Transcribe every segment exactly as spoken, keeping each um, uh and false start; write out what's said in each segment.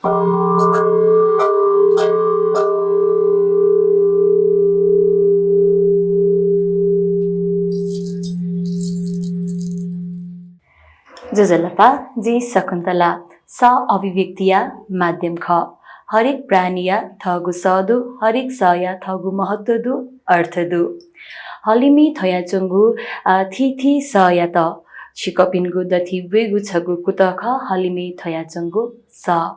ज्वजलपा, जि शकुन्तला। सः अभिव्यक्तिया माध्यम खः। हरेक प्राणीया थःगु सः दु, हरेक सःया थःगु महत्व दु, अर्थ दु। हलिमय् थ्वयाच्वंगु, अ, थीथी सःयात छिकपिनिगु दथुइ ब्वयेगु छगू कुतः खः, हलिमय् थ्वयाच्वंगु सः।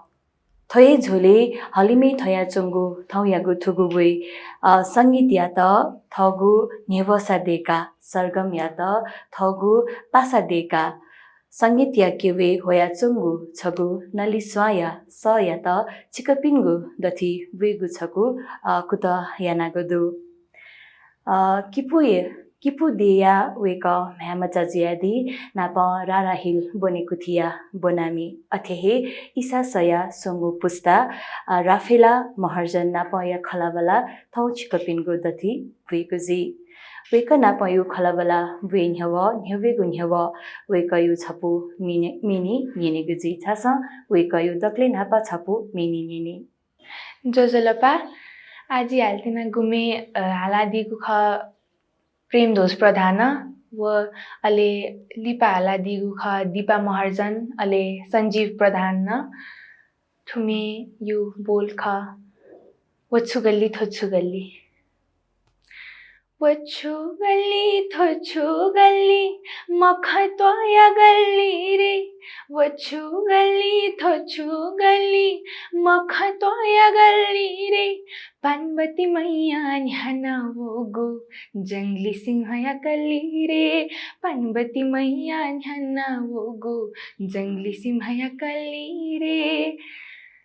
थ्व हे झ्वलय् हलिमय् थ्वयाच्वंगु थौंयागु थुगु ब्वय्, अ, संगीतयात थःगु न्ह्यब्वसा दय्काः, सरगमयात थःगु पासा दय्काः, संगीतया क्यबय् ह्वयाच्वंगु छगू नलिस्वांया सःयात छिकपिनिगु दथुइ ब्वयेगु छगू, अ, कुतः यानागु दु। अ, किपु, किपु देया वय्कः म्ह्याय्मचा जुयादी, नापं रारा हिल ब्वनेकुथिया ब्वनामि। अथे हे इसा सया स्वंगु पुस्ता, अ, राफेला महर्जन नापंया खँल्हाबल्हा थौं छिकपिनिगु दथुइ ब्वयेगु जुइ। वय्कः नापंयागु खँल्हाबल्हा ब्वये न्ह्यवः, न्ह्यब्वयेगु न्ह्यवः वय्कःयागु छपु मिने-, मिनि न्यनेगु जुइ। झासँ वय्कःयागु दकलय् न्हापां छपु मिनि न्यने। ज्वजलपा, आः जि हालेत्यनागु म्ये, अ, हालादीगु खः प्रेमध्वज प्रधानं व अले लिपा हालादीगु खः दीपा महर्जन अले सञ्जीव प्रधानं। थ्व म्येयागु बोल खः, व छु गल्ली थ्व छु गल्ली। व छु गल्ली थ्व छु गल्ली, मखंत्वया गल्ली रे। व छु गल्ली थ्व छु गल्ली, मखंत्वया गल्ली रे। पानबत्ती मैया न्ह्यानावःगु जंगली सिंहया कल्ली रे। पानबत्ती मैया न्ह्यानावःगु जंगली सिंहया कल्ली रे।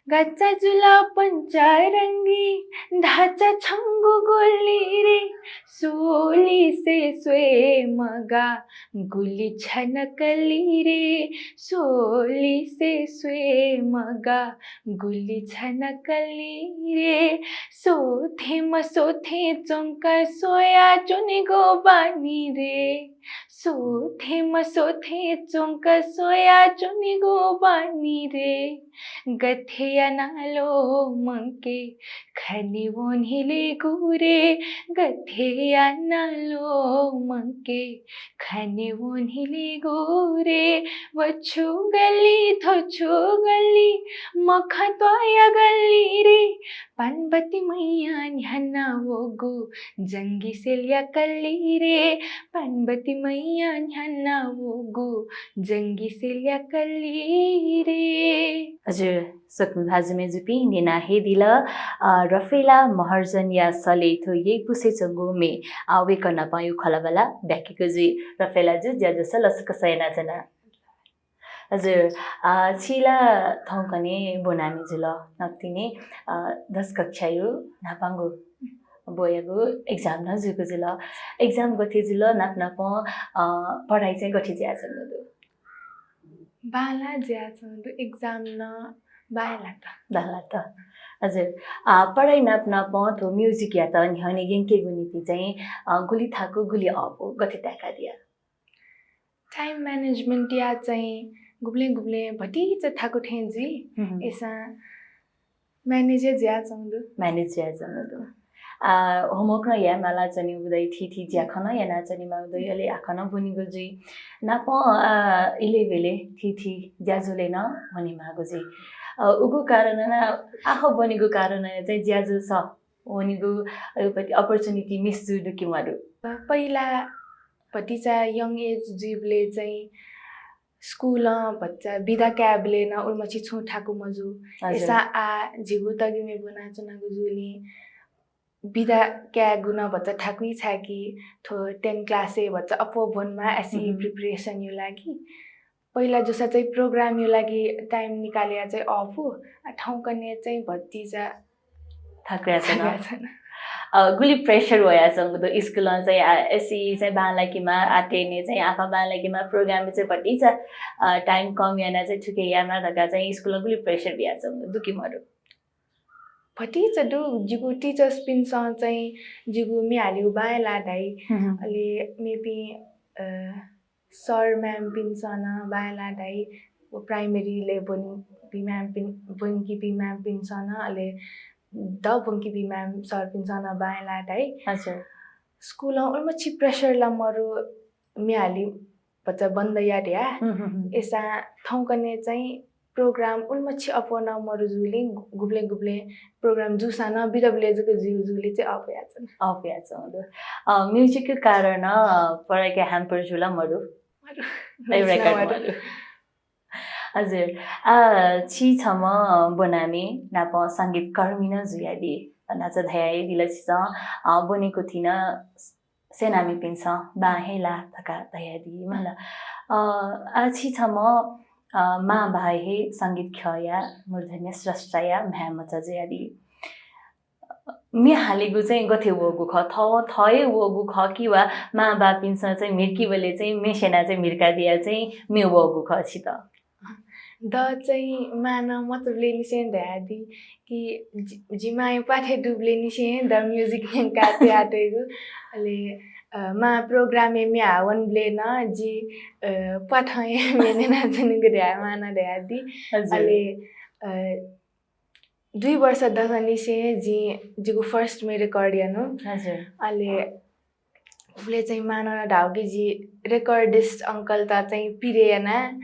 गचा जुल पञ्चरंगी, धाचा छंगु गुलि रे। सोलिसे स्वये मगाः गुलि छन कल्ली रे। सोलिसे स्वये मगाः गुलि छन कल्ली रे। सोथें मसोथें च्वंक स्वयाच्वनेगु बानी रे। सोथें मसोथें च्वंक स्वयाच्वनेगु बानी रे। गथे यानाः ल्वःमंके खने वनेलेगु रे। गथे यानाः ल्वःमंके खने वनेलेगु रे। व छु गल्ली थ्व छु गल्ली, मखंत्वया गल्ली रे। पानबत्ती मैया न्ह्यानावःगु जंगली सेलया कल्ली रे। पानबत्ती मैया न्ह्यानावःगु जंगली सेलया कल्ली रे। हजुर, सकल भाजु मय्जुपिं न्यना हे दिल, अ, रफेला महर्जनया सलय् थ्व यइपुसे च्वंगु म्ये, अ, वय्कः नापंयागु खँल्हाबल्हा ब्याकेगु जुइ। रफेला जु, ज्याझ्वलय् लसकुस यानाच्वना। हजुर, अ, छि ला थौंकन्हय् ब्वनामि जुल, नकतिनि, अ, दस कक्षायागु न्हापांगु ब्वयागु exam नं जूगु जुल। Exam गथे जुल, नाप नापं, अ, पढाइ चाहिँ गथे जुयाच्वंगु दु? बांलाः जुयाच्वंगु दु, exam नं बांलात। बांलात। हजुर, अ, पढाइ नाप नापं थ्व music-यात न्ह्यःने यंकेगु निंतिं चाहिँ, अ, गुलि थाकु, गुलि अःपु गथे ताय्कादिया? Time management-या चाहिँ गुबलें गुबलें भतिचा थाकु थें जुइ। हम्म। अय्सां manage हे जुयाच्वंगु दु। Manage जुयाच्वंगु दु। आ, homework नं यायेमाला च्वनीगु दइ, थीथी ज्याखँ नं यानाच्वनेमाःगु दइ, अले आखः नं ब्वनीगु जुइ। नापं, आ, इलय्ब्यलय् थीथी ज्याझ्वलय् नं वनेमाःगु जुइ। अ, उगु कारणं नं, आखः ब्वनीगु कारणं नं चाहिँ ज्याझ्वलय् वनेगु, अ, opportunity miss जुइ दु कि मदु? पहिला भतिचा young age जुइबलय् चाहिँ school-ं भचा बिदा कायेबलय् नं उलिमछि छुं थाकु मजू। हजुर। अय्सां आः झीगु तगिमय् ब्वनाच्वनागु जुलिं बिदा कायेगु नं भचा थाकुइ, छाय्कि थ्व ten class-य् भचा अप्वः ब्वनेमाः आः सि, हम्म। Preparation-या लागि। पहिला जूसा चाहिँ program-या लागि time निकालेया चाहिँ अःपु, आ, थौंकन्हय् चाहिँ भतिचा थाकुयाच्वन। थाकुयाच्वन। अ, गुलि pressure वयाच्वंगु दु school-ं चाहिँ, आ, आः सि चाहिँ बांलाकेमाः, आ, ten-य् चाहिँ आपाः बांलाकेमाः, program-य् चाहिँ भतिचा, अ, time कम यानाः चाहिँ थुके यायेमाः धकाः चाहिँ school-ं गुलि pressure बियाच्वंगु दु कि मदु? भतिचा दु, जिगु teachers-पिन्सं चाहिँ जिगु म्ये हालेगु बांलाः धाइ। हम्म। अले मेपिं, अ, sir ma'am-पिन्सं नं बांलाः धाइ। व primary ले ब्वनी बी ma'am पिन, ब्वंकी बी ma'am पिन्सं नं, अले द ब्वंकी बी ma'am sir पिन्सं नं बांय् लाः धाइ। हजुर। स्कूलं उलि मछि pressure ला मरु म्ये हाली भचा बन्द या धया। हम्म, हम्म, हम्म। एसा थौंकन्हय् चाहिँ program उलि मछि अप्वः नं मरु जूलिं गु-, गुबलें गुबलें program जूसां नं बिदाबलय् जक ज्यू जूलिं चाहिँ अप्वयाच्वन। अप्वयाच्वन। अ, music के कारण, अ, पढाइके hamper जुला मरु। मरु। ए, record मरु। मरु। हजुर। आ, छि छम्ह ब्वनामि नाप संगीतकर्मी नं जुयादी। नाचा धयादिल छिसं, अ, ब्वनेकुथिं सेनामिपिन्सं बां हे ला धका धयादी मला। अ, आ, छि छम्ह, अ, मां बाः हे संगीत ख्यःया मूर्धन्य स्रष्टाया म्ह्याय् मचा जुयादी। म्ये हालेगु चाहिँ गथे वःगु खः? थः, थः हे वःगु खः कि वा मां बाःपिन्सं चाहिँ म्हिर्कीबलय् चाहिँ म्ये सेना चाहिँ म्हिर्कादिया चाहिँ म्ये वःगु खः छित? द चाहिँ मां नं मचाबलय् निसें धयादी कि जि, जि मांया प्वाथय् दुबलय् निसें द music न्यंका तयातयेगु। अले, अ, मां program य् म्ये हाः वंबलय् नं जि, अ, प्वाथं हे म्ये न्यनाच्वनेगु धया मां नं धयादी। हजुर। अले, अ, दुई वर्ष दसंनिसें जिं जिगु first म्ये record यानु। हजुर। अले उबलय् चाहिँ मां नं धाःगु कि जि recordist uncle त चाहिँ पिरे याना,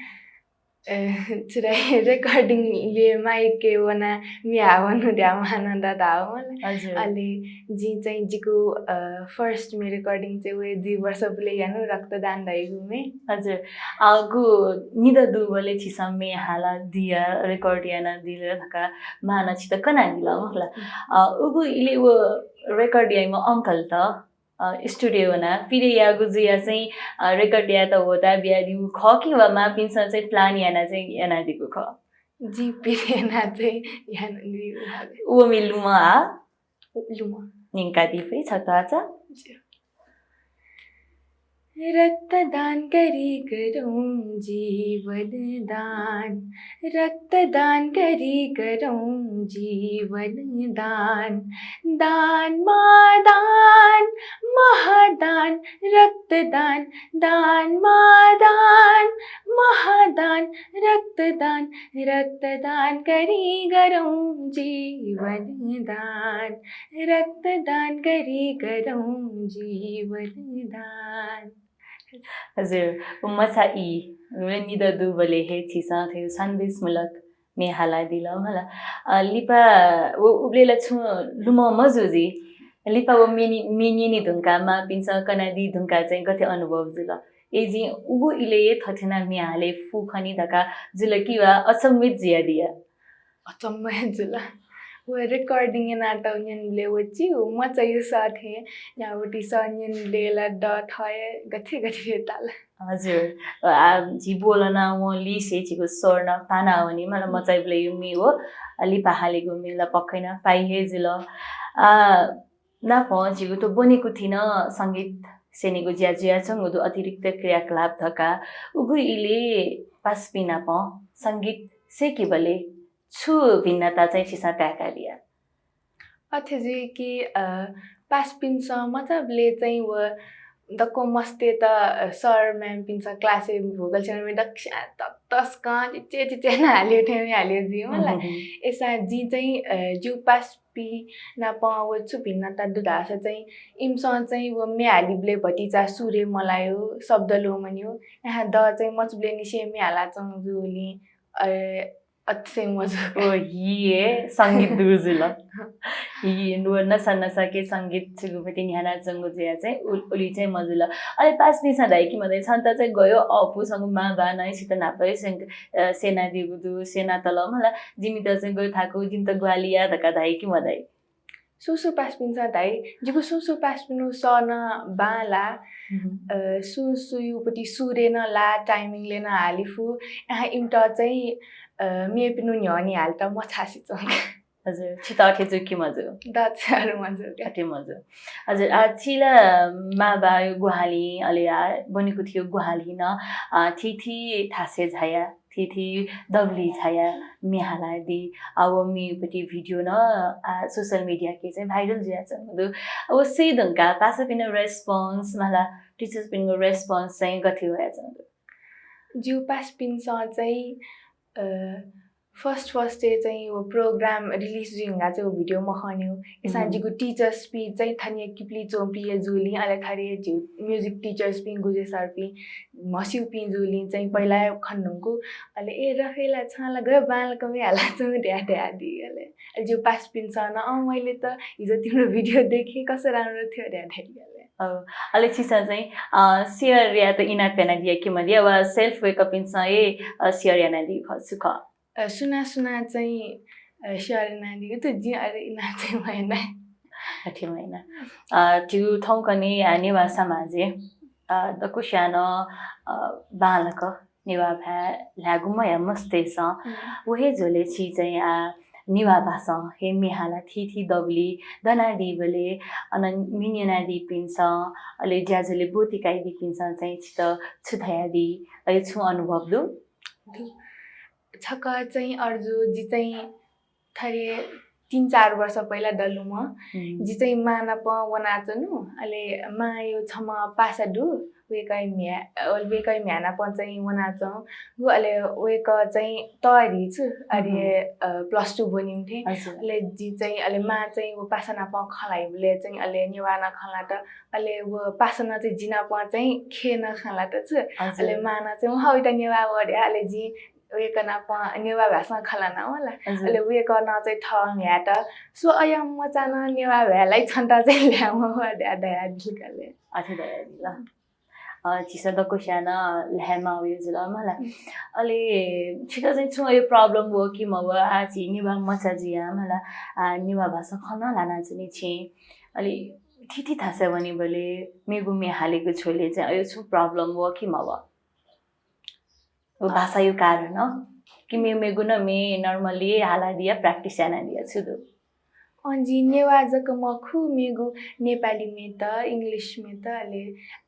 अ, छु धाइ, recording ले mic के वना म्ये हाः वनु धया मां नं धाःगु मला। हजुर। अले जिं चाहिँ जिगु, अ, first म्ये recording चाहिँ वये दुई वर्ष बुले यानु रक्तदान धाइगु म्ये। हजुर। अ, गु निदँ दुबलय् छिसं म्ये हालादिया, record यानादिल धका मां नं छित कनादिल मला। अ, उगु इले व record याइम्ह uncle त, अ, studio वना पिरे याःगु जुया चाहिँ, अ, record यायेत वःता बियादीगु खः कि वा मांपिन्सं चाहिँ plan याना चाहिँ यानादीगु खः? जिं पिरे याना चाहिँ यानादीगु खः। व म्ये लुमं आ? लुमं। न्यंकादी फइ छता चा। रक्तदान गरी गरौँ जीवन दान, रक्तदान गरी गरौँ जीवन दान। दानमा दान, महादान, रक्तदान, दानमा दान, महादान, रक्तदान, रक्तदान गरी गरौँ जीवन दान, रक्तदान गरी गरौँ जीवन दान। हजुर, व मचा ई, व निदँ दुबलय् हे छिसं थ्व सन्देशमूलक म्ये हालादिल मला। अ, लिपा व उबलय् ला छुं लुमं मजू जुइ। लिपा व म्ये नि-, म्ये न्यने धुंका, मांपिन्सं कनादी धुंका चाहिँ गथे अनुभव जुल? ए जिं उगु इले हे थथे नं म्ये हाले फु खनी धका जुल कि वा अचम्मित जुयादिया? अचम्म हे जुल। व recording यानातःगु न्यनेबलय् व च्यू मचाया सः थें न्यागूति सः न्यनेबलय् ला द थः हे गथे गथे ताल। हजुर। आ, झी ब्वलना वंलिसे झीगु स्वर नं पाना वनी, मला मचाइबलय् यु म्ये व लिपा हालेगु म्ये ला पक्कै नं पाइ हे जुल। आ, नापं झीगु थ्व ब्वनेकुथिं नं संगीत स्यनेगु ज्या जुयाच्वंगु दु, अतिरिक्त क्रियाकलाप धका। उगु इले पासापिं नापं संगीत स्यकीबलय् छु भिन्नता चाहिँ छिसं ताय्कादिया? अथे जुइ कि, अ, पासापिन्सं मचाबलय् चाहिँ व दक्व मस्तय्त, अ, sir ma'am पिन्सं class य् vocal chair मय् दक्वसिनं त-, तसकं चिचे चिचे नं हाल्यो थें हाल्यो जुइ मला। हम्म, हम्म। एसा जिं चाहिँ, अ, जिगु पासापिं नाप व छु भिन्नता दु धाःसा चाहिँ इमिसं चाहिँ व म्ये हालीबलय् भतिचा सुर हे मलायो, शब्द ल्वःमन्यो। यहाँ द चाहिँ मचाबलय् निसें म्ये हालाच्वंगु जूलिं, अ, अथे मजू। ओ, हि हे संगीत दुगु जुल। हि व नसा नसाके संगीत छुगुपति न्ह्यानाच्वंगु जुया चाहिँ उ-, उलि चाहिँ मजुल। अले पासापिन्सं धाइ कि मधाइ, छन्त चाहिँ गयो अःपु छंगु मां बाःनं हे छित न्हापा हे स्यंक-, अ, स्यनादीगु दु, स्यनातल मला, जिमित चाहिँ गयो थाकु, जिमित ग्वाहालि या धकाः धाइ कि मधाइ? सुं सुं पासापिन्सं धाइ, जिगु सुं सुं पासापिनिगु सः नं बांला, हम्म। अ, सुं सुं युपति सुरय् नं ला, timing ले नं हाली फु, यहाँ इमित चाहिँ, अ, मेपिनिगु न्ह्यःने हालेत मछासिच्वंका। हजुर, छित अथे जू कि मजू? द चाहिँ अथे मजू का। अथे मजू। हजुर, आ, छि ला मां बाःया ग्वाहालिं, अले आ, ब्वनेकुथिया ग्वाहालिं नं, आ, थीथी थासय् झाया, थीथी दबुलिइ झाया म्ये हालादी, आ, व म्येपति video नं, आ, social media के चाहिँ viral जुयाच्वंगु दु। आ, व स्येधुंकाः पासापिनिगु response मला, teachers पिनिगु response चाहिँ गथे वयाच्वंगु दु? जिगु पासापिन्सं चाहिँ, first first चाहिँ व program release जुइंगा चाहिँ व video मखंनिउ। इसां जिगु teachers पि चाहिँ थनिया किपलि च्वंपिया जुलिं, अले थरे जिगु music teachers पिं, गुजे sir पिं म्हसिउपिं जुलिं चाहिँ पहिला खन नुंगु। अले ए रफेला छं ला गय् बांलाक म्ये हालाच्वं धया धयादी। अले अले जिगु पासापिन्सं नं अँ मैले त हिजो तिम्रो video देखेँ, कस्तो राम्रो थियो धया धयादी। अले अले छिसं चाहिँ share यात इनाप यानादिया कि मदिया वा self वय्कःपिन्सं हे share यानादी खः छु खः? सुना सुना चाहिँ share यानादी त जिं अले इनाप चाहिँ मयाना। अथे मयाना। जिगु थौंकन्हय् नेवाः समाजय् दक्वस्यां नं बांलाक नेवाः भाय् ल्हायेगु मयाः मस्तय्सं। व हे झ्वलय् छि चाहिँ आ नेवाः भासं हे म्ये हाला थीथी दबुलिइ दनादीबलय् अन म्ये न्यनादीपिन्सं अले ज्याझ्वलय् ब्वति काइदीपिन्सं चाहिँ छित छु धयादी, अले छुं अनुभव दु? दु। छकः चाहिँ अर्जु जि चाहिँ थरे तीन चार वर्ष पहिला दलुम्ह। जि चाहिँ मां नाप वनाच्वनु। अले मांया छम्ह पासा दु, वय्कःया म्ह्या-, अ, वय्कःया म्ह्याय् नाप चाहिँ वनाच्वंगु। अले वय्कः चाहिँ तःधि छु, अले, अ, plus two ब्वनीम्ह थें। अले जि चाहिँ, अले मां चाहिँ व पासा नाप खँ ल्हाइबलय् चाहिँ अले नेवाः नं खँ ल्हात। अले व पासा नं चाहिँ जि नाप चाहिँ खँय् नं खँ ल्हात छु। अले मां नं चाहिँ वं हौ इता नेवाः वः धया। अले जिं वय्कः नाप नेवाः भासं खँ ल्हाना वल। अले वय्कलं चाहिँ थः म्ह्याय्त स्व अय् मचां नं नेवाः भाय् ल्हाइ, छन्त चाहिँ ल्हायेमाः धया धयादिल का ले। अथे धयादिल। अ, झीसं दक्वस्यां नं ल्हायेमाः वया जुल मला। अले छित चाहिँ छुं अय् problem वः कि मवः? आ झी नेवाः मचा जुयाः मला, आ नेवाः भासं खँ नं ल्हानाच्वनी छिं। अले थीथी थासय् वनीबलय् मेगु म्ये हालेगु झ्वलय् चाहिँ अय् छुं problem वः कि मवः? व भाषाया कारण कि मे-, मेगु नं म्ये normally हालादिया, practice यानादिया छु दु? अँ, जि नेवाः जक मखु, मेगु नेपाली म्ये त, English म्ये त, अले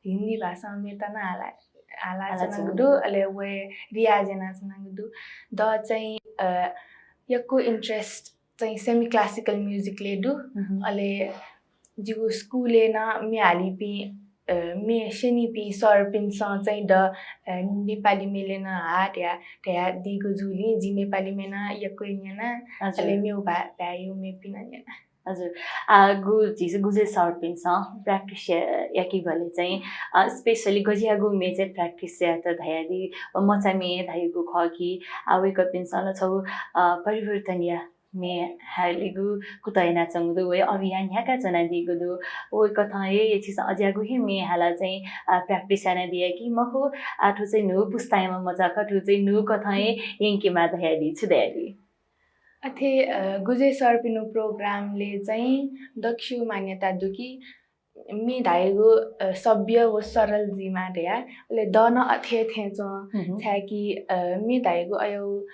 हिन्दी भाषा म्ये त नं हाला, हालाच्वनागु दु, अले व रियाज यानाच्वनागु दु। द चाहिँ, अ, यक्व interest चाहिँ semi classical music ले दु। अले जिगु स्कुलय् नं म्ये हालीपिं, अ, म्ये स्यनीपिं सरपिन्सं चाहिँ द, अ, नेपाली म्येले नं हा धया, धयादीगु जुलिं जि नेपाली म्ये नं यक्व न्यना। अले मेगु भा-, भाय्‌या म्येपिं नं न्यना। हजुर। आ, गु-, झीसं गुजे सरपिन्सं practice या-, याकीबलय् चाहिँ, अ, specially गज्याःगु म्ये चाहिँ practice यात धयादी, अ, मचा म्ये धयागु खः कि, आ, वय्कःपिन्सं नं छगू, अ, परिवर्तन या म्ये हालेगु कुतः यानाच्वंगु दु, व हे अभियान न्ह्याकाच्वनादीगु दु। व कथं हे छिसं अज्याःगु हे म्ये हालाः चाहिँ, अ, practice यानादिया कि मखु, आ, थ्व चाहिँ न्हू पुस्तायाम्ह मचा खः, थ्व चाहिँ न्हू कथं हे यंकेमाः धयादी, छु धयादी? अथे, अ, गुजे सरपिनिगु program ले चाहिँ दक्वसिगु मान्यता दु कि म्ये धाइगु, अ, सभ्य व सरल जुइमाः धया। अले द नं अथे थें च्वं, छाय्कि, अ, म्ये धाइगु अय्,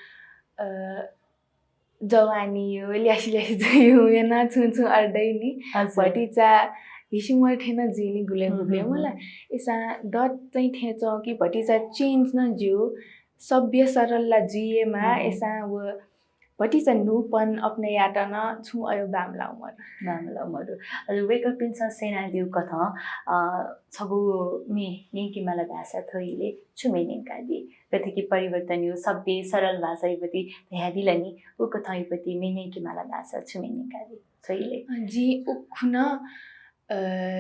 अ, जवानी यो, ल्यासी ल्यासी जुइगु म्ये नं छुं छुं अड्डै नि। भतिचा हिसिमर थें नं जुइ नि गुले गुले मला। इसां द चाहिँ थें च्वं कि भतिचा change नं ज्यू, सभ्य सरल ला जुइयेमाः, इसां व भतिचा न्हूपन अपने यात नं छुं अय् बांमलाः मदु। बांमलाः मदु। अले वय्कःपिन्सं स्यनादीगु कथं, अ, छगू म्ये न्यंकेमाला धाःसा थ्व इलय् छु म्ये न्यंकादी? गथे कि परिवर्तन यो सभ्य सरल भाषाया पति धयादिल नि, उ कथंया पति म्ये न्यंकेमाला धाःसा छु म्ये न्यंकादी थ्व इलय्? अ, जिं उखुन्हु अ,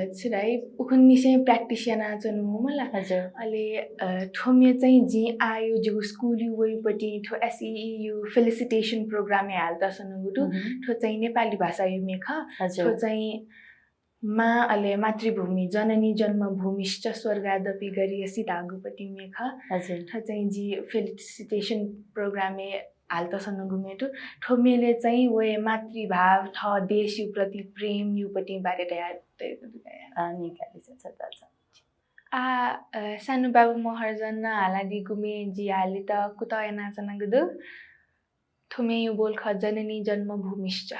छु धाइ, उखुन्हुनिसें practice यानाच्वनु मला। हजुर। अले, अ, थ्व म्ये चाहिँ जिं आः यो जिगु स्कुलय् वइपतिं थ्व S E E U felicitation program य् हालेत सनगु दु। थ्व चाहिँ नेपाली भाषाया म्ये खः। हजुर। थ्व चाहिँ मां अले मातृभूमि, जननी जन्मभूमिश्च स्वर्गादपि गरीयसी धाःगुपतिं म्ये खः। हजुर। थ्व चाहिँ जि felicitation program य् हालेत सनगु म्ये दु। थ्व म्येले चाहिँ वया मातृभाव, थः देशया प्रति प्रेमया पतिं बारे धया तयेगु दु का। आ, निंकादिसँ, छता छ। आ, अ, सानु बाबु महर्जनं हालादीगु म्ये जिं हालेत कुतः यानाच्वनागु दु। थ्व म्येया बोल खः जननी जन्मभूमिश्च।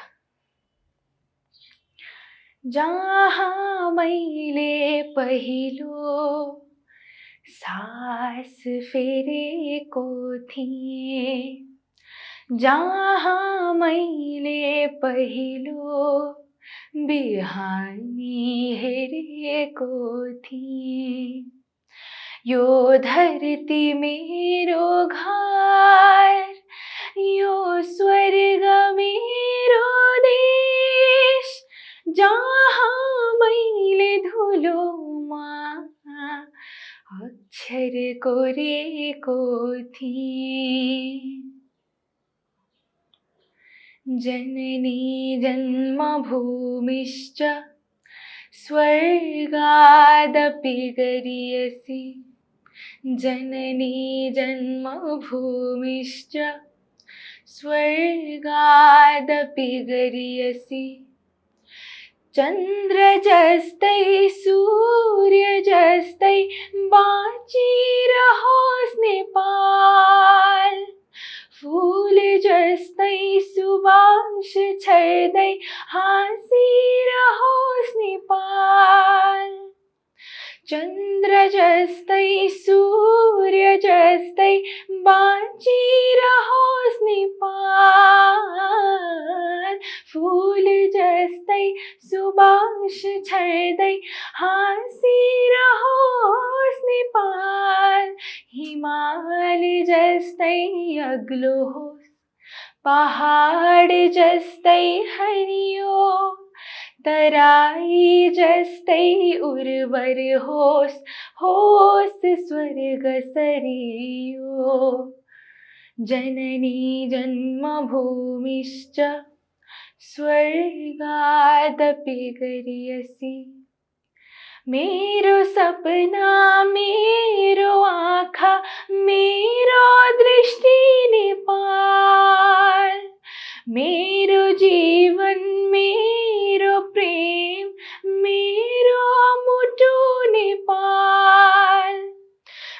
जहाँ मैले पहिलो सास फेरेको थिएँ, जहाँ मैले पहिलो बिहानी हेरेको थिएँ, यो धरती मेरो घर, यो स्वर्ग मेरो देश, जहाँ मैले धुलोमा अक्षर कोरेको थिएँ। जननी जन्मभूमिश्च स्वर्गादपि गरीयसी। जननी जन्मभूमिश्च स्वर्गादपि गरीयसी। चन्द्र जस्तै, सूर्य जस्तै बाँचिरहोस् नेपाल। फूल जस्तै सुवास छर्दै हाँसिरहोस् नेपाल। चन्द्र जस्तै, सूर्य जस्तै बाँचिरहोस् नेपाल। फूल जस्तै सुवास छर्दै हाँसिरहोस् नेपाल। हिमाल जस्तै अग्लो होस्, पहाड जस्तै हरियो, तराई जस्तै उर्वर होस्, होस् स्वर्ग सरियो। जननी जन्मभूमिश्च स्वर्गादपि गरीयसी। मेरो सपना, मेरो आँखा, मेरो दृष्टि नेपाल। मेरो जीवन, मेरो प्रेम, मेरो मुटु नेपाल।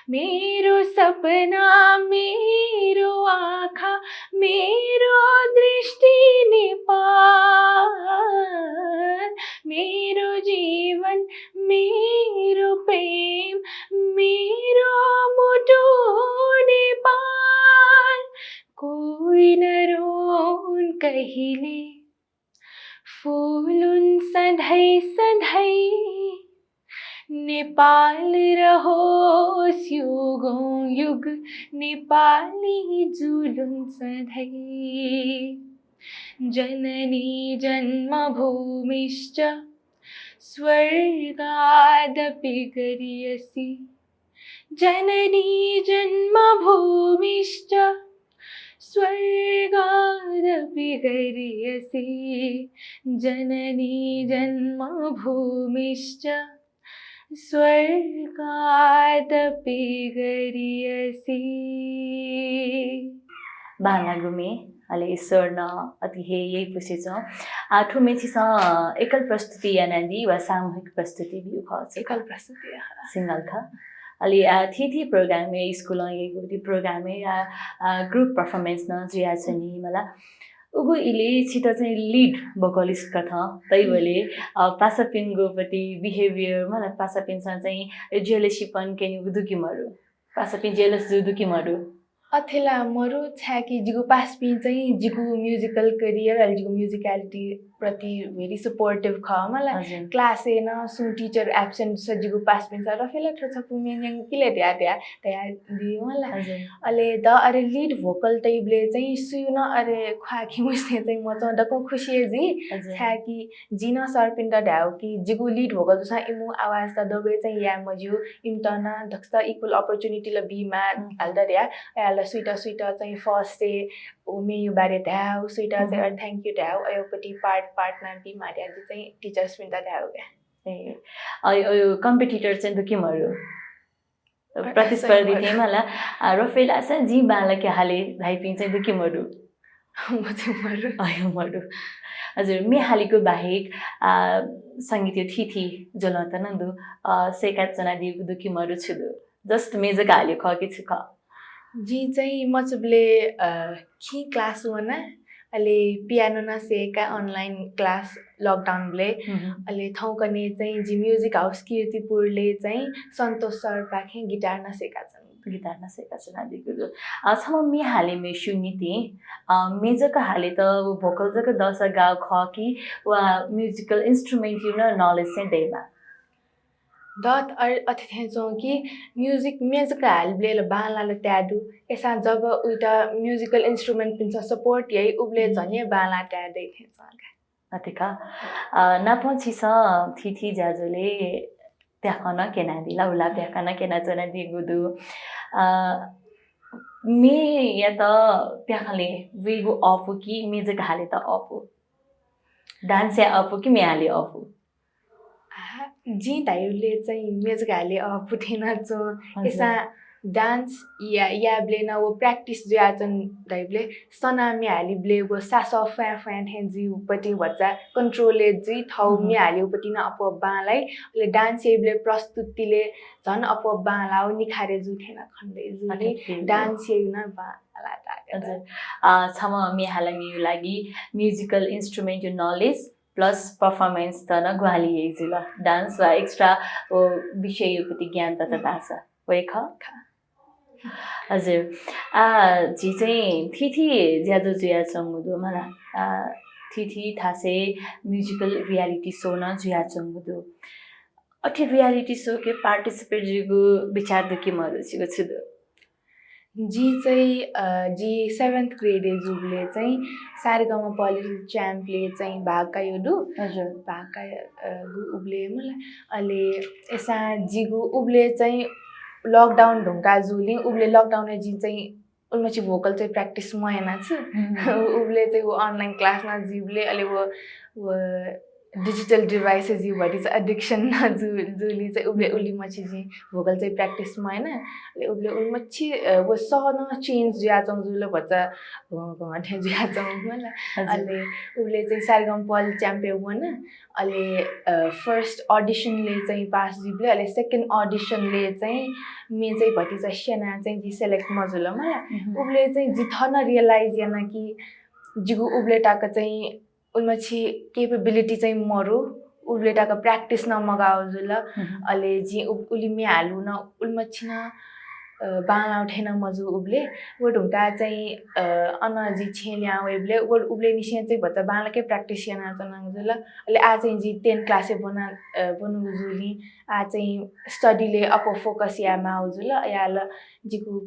मेरो सपना, मेरो आँखा, मेरो दृष्टि नेपाल। मेरो जीवन, मेरो प्रेम, मेरो मुटु नेपाल। कोही नरोऊन् कहिले, फुलुन् सधैँ सधैँ। नेपाल रहोस् युगौँ युग, नेपाली जुलुन् सधैँ। जननी जन्मभूमिश्च स्वर्गादपि गरीयसी। जननी जन्मभूमिश्च स्वर्गादपि गरीयसी। जननी जन्मभूमिश्च स्वर्गादपि गरीयसी। बांलाःगु म्ये, अले स्वर नं अति हे यइपुसे च्वं। आ, थ्व म्ये छिसं एकल प्रस्तुति यानादी वा सामूहिक प्रस्तुति ब्यू खः? एकल प्रस्तुति, अँ। Single खः। अले, आ, थीथी program-य्, स्कूलं यइगु थी program-य्, आ, आ, group performance नं जुयाच्वनी मला। उगु इलय् छित चाहिँ lead vocalist कथं तइबलय्, अ, पासापिनिगु प्रति behaviour मला, पासापिन्सं चाहिँ jealousy पन क्यनीगु दु कि मरु? पासापिं jealous जू दु कि मरु? अथे ला मरु, छाय्‌कि जिगु पासापिं चाहिँ जिगु musical career अले जिगु musicality प्रति very supportive खः मला। हजुर। Class-य् नं सुं teacher absent स जिगु पासापिन्सं रफेला थ्व छपु म्ये न्यंकि ले धया धया धयादी मला। हजुर। अले द अरे lead vocal तइबलय् चाहिँ सुयु नं अरे ख्वाः खिउँसे चाहिँ मचां दक्वं खुसी हे जुइ। हजुर। छाय्‌कि जिं नं सरपिन्त धायेगु कि जिगु lead vocal जूसां इमिगु आवाज त दबे चाहिँ याये मज्यू, इमित नं दक्वसित equal opportunity ला बीमाः हम्म। हाल त धया, अय्‌लाः सुइत सुइत चाहिँ first-य् उ म्येयु बारे धायेगु, सुइत चाहिँ हम्म। अरे thank you धायेगु, अय्‌पति part, part नं बीमाः धया जिं चाहिँ teachers-पिन्त धायेगु का। ए, अय्, अय् competitor चाहिँ दु कि मरु? अ, प्रतिस्पर्धी चाहिँ मरु। थें मला, आ, रफेला स जिं बांलाक हाले धाइपिं चाहिँ दु कि मरु? मरु। अय् मरु। हजुर, म्ये हालेको बाहेक, आ, संगीतयु थीथी ज्वलं त नं दु, अ, सय्‌काच्वनादीगु दु कि मरु छु दु? Just म्ये जक हालेको खः कि छु खः? जिं चाहिँ मचाबलय्, अ, खिं class वना, अले piano नं सय्‌का online class lockdown बलय्। हम्म। अले थौंकन्हय् चाहिँ जि music house कीर्तिपुरलय् चाहिँ सन्तोष सरपाखें guitar नं सय्‌काच्वना। Guitar नं सय्‌काच्वनादीगु दु। अ, छम्ह म्ये हालेम्हय्‌सियु निंतिं, अ, म्ये जक हालेत व vocal जक दःसा गाः खः कि वा musical instrument-यु नं knowledge चाहिँ दयेमाः? दत अ-, अथे थें च्वं कि music मेजक हालिबलय् ला बांलाः ला ताये दु। अय्‌सां जब उइत musical instrument पिन्सं support याइ, उबलय् हम्म। झन हे बांलाः ताये दइ थें च्वं का। अथे का। अ, नापं छिसं थीथी ज्याझ्वलय् प्याखं नं क्यनादी ला, हुला प्याखं नं क्यनाच्वनादीगु दु। अ, म्येयात प्याखंलय् वइगु अःपु कि मेजक हालेत अःपु? Dance याये अःपु कि म्ये हाले अःपु? आहा, जिं धाइबलय् चाहिँ मेजक हाले अःपु थें नं च्वं। हजुर। अय्‌सां dance या, यायेबलय् नं व practice जुयाच्वन धाइबलय् सनाः म्ये हालिबलय् व सासः फ्वाँय् फ्वाँय् थें जुइपतिं भचा control-य् जुइ, थौं हम्म। म्ये हालेपतिं नं अप्वः बांलाइ। अले dance याइबलय् प्रस्तुतिलय् झन अप्वः बांलाः व निखारे जू थें नं खने दइ। जुलि अथे feel। Dance याइगु नं बांलाः ताःगु। हजुर। अ, छम्ह म्ये हालामिया लागि musical instrument-या knowledge plus performance-त नं ग्वाहालि याइ जुल। Dance वा extra व विषययापति ज्ञान तता हम्म। धाःसा। वय्‌कः? खः। हजुर। आ, झी चाहिँ थीथी ज्याझ्वः जुयाच्वंगु दु मला। आ, थीथी थासय् musical reality show नं जुयाच्वंगु दु। अथे reality show-के participate जुइगु बिचाः दु कि मदु, छिगु छु दु? जि चाहिँ, अ, जि seventh grade-य् जूबलय् चाहिँ सारेगामा Little Champ-लय् चाहिँ भाग कायेगु दु। हजुर। भाग काये, अ, गु उबलय् मला। अले अय्‌सां जिगु उबलय् चाहिँ lockdown धुंका जूलिं, उबलय् lockdown-य् जिं चाहिँ उलिमछि vocal चाहिँ practice मयाना छु। हम्म। उबलय् चाहिँ व online class नं जुइबलय्, अले व, व digital device-य् जिगु भतिचा addiction नं जु-, जूलिं चाहिँ उबलय् हम्म। उलिमछि जिं vocal चाहिँ practice मयाना। अले उबलय् उलिमछि, अ, व सः नं change जुयाच्वंगु जुल भचा घं घं थें जुयाच्वंगु मला। हजुर। अले उबलय् चाहिँ सारेगामा Little Champ-य् वना। अले, अ, first audition-लय् चाहिँ pass जुइबलय्, अले second audition-लय् चाहिँ म्ये चाहिँ भतिचा स्यनाः चाहिँ जि select मजुल मला। हम्म। उबलय् चाहिँ जि थन realise याना कि जिगु उबलय् तक चाहिँ उलिमछि capability चाहिँ मरु, उबलय् तक practice नं मगाः जुल। हम्म। अले जिं उ-, उलि म्ये हालु नं उलिमछि नं, अ, बांलाः थें नं मजू उबलय्। व धुंकाः चाहिँ, अ, अन जि छेँ लिहां वइबलय् व उबलय् निसें चाहिँ भचा बांलाक हे practice यानाच्वनागु जुल। अले आः चाहिँ जि ten class-य् ब्वना, अ, ब्वनागु जूलिं आः चाहिँ study-लय् अप्वः focus यायेमाः जुल। अले जिगु,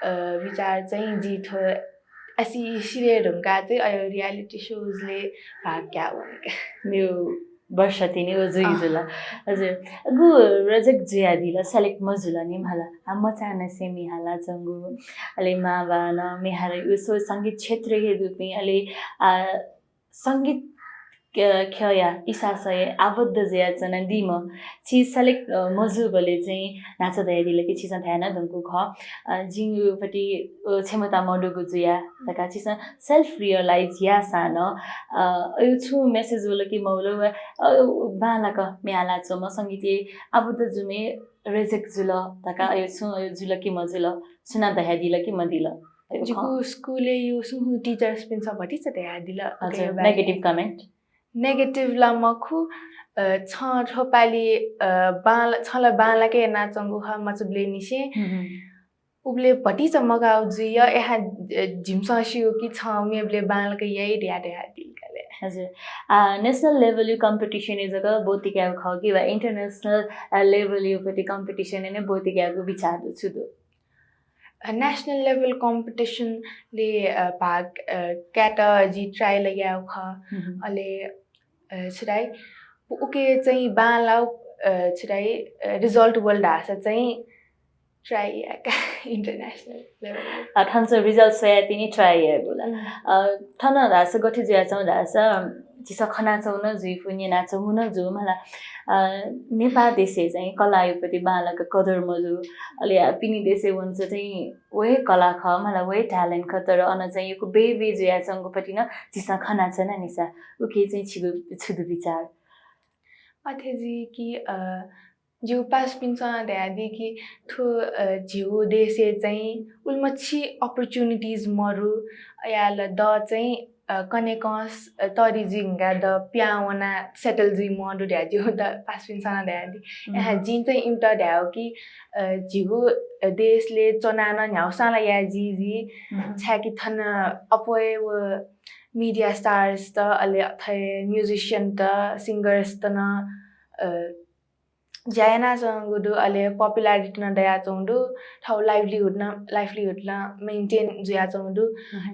अ, बिचाः चाहिँ जि थ्व आसि सिधये धुंकाः चाहिँ अय् reality shows-लय् भाग काये वंका। मेगु वर्ष तिनि व जुइ अँ। जुल। हजुर, गु reject जुयादिल, select मजुल नि मला। आ, मचानंसे म्ये हालाच्वंगु, अले मांबां नं म्ये हालाः व संगीत क्षेत्रय् हे दुपिं, अले, आ, संगीत क-, ख्यःया इसासय् आबद्ध जुयाच्वनादीम्ह छि select, अ, मजूबलय् चाहिँ न्हाचः धयादिल कि छिसं धाये नं धुंकूगु खः, अ, जिगुपट्टि, अ, क्षमता मदुगु जुया धकाः छिसं self realise याःसां नं, अ, अय् छुं message वल कि मवल वा, अ, बांलाक म्ये हालाच्वंम्ह संगीतय् आबद्ध जूम्ह reject जुल धकाः अय् छुं अय् जुल कि मजुल, सुनां धयादिल कि मदिल? अय् जिगु खः। स्कुलय् यु सुं teachers-पिन्सं भतिचा धयादिल। हजुर, अय् बारे। Negative comment? Negative ला मखु, अ, छं थ्व पालि, अ, बांला-, छं ला बांलाक यानाच्वंगु खः मचाबलय् निसें। हम्म, हम्म। उबलय् भतिचा मगाः जुइया, अय्‌सां, अ, जिमिसं स्यू कि छं मेबलय् बांलाक याइ धया धयादिल का ले। हजुर। आ, national level-या competition-य् जक ब्वति कायेगु खः कि वा international, अ, level-यापट्टि competition-य् नं ब्वति कायेगु बिचाः दु, छु दु? अ, national level competition-लय्, अ, भाग, अ, कायेत जि try ला यायेगु खः। हम्म। अले, अ, छु धाइ, उके चाहिँ बांलाः, अ, छु धाइ, अ, result वल धाःसा चाहिँ try याका international level। अ, थन चाहिँ result स्वयाः तिनि try यायेगु ला। हम्म। अ, थन धाःसा गथे जुयाच्वं धाःसा झीसं खनाच्वंगु नं जुइफु, न्यनाच्वंगु नं जू मला। अ, नेपाः देशय् चाहिँ कलायापट्टि बांलाक कदर मजू। अले आ, पिने देशय् वंसा चाहिँ व हे कला खः मला, व हे talent खः, तर अन चाहिँ यक्व बे बे जुयाच्वंगुपट्टि नं झीसं खनाच्वना नि सा। उके चाहिँ छिगु छु दु बिचाः? अथे जुइ कि, अ, जिगु पासापिन्सं धयादी कि थ्व, अ, झीगु देशय् चाहिँ उलिमछि opportunities मरु, अले द चाहिँ, अ, कनेकं स-, अ, तरि जुइ धुंकाः द पिहां वनाः settle जुइ मदु धया जिगु द पासापिन्सं धयादी। हम्म। अय्‌सां जिं चाहिँ इमित धयागु कि, अ, झीगु, अ, देशले च्वनाः नं न्ह्यागु सां ला याये जी जी। हम्म। छाय्‌कि थन अप्वः हे व media stars त, अले अथे musician त, singers त नं, अ, ज्या यानाच्वंगु दु, अले popularity नं दयाच्वंगु दु, थःगु livelihood नं, livelihood नं maintain जुयाच्वंगु दु।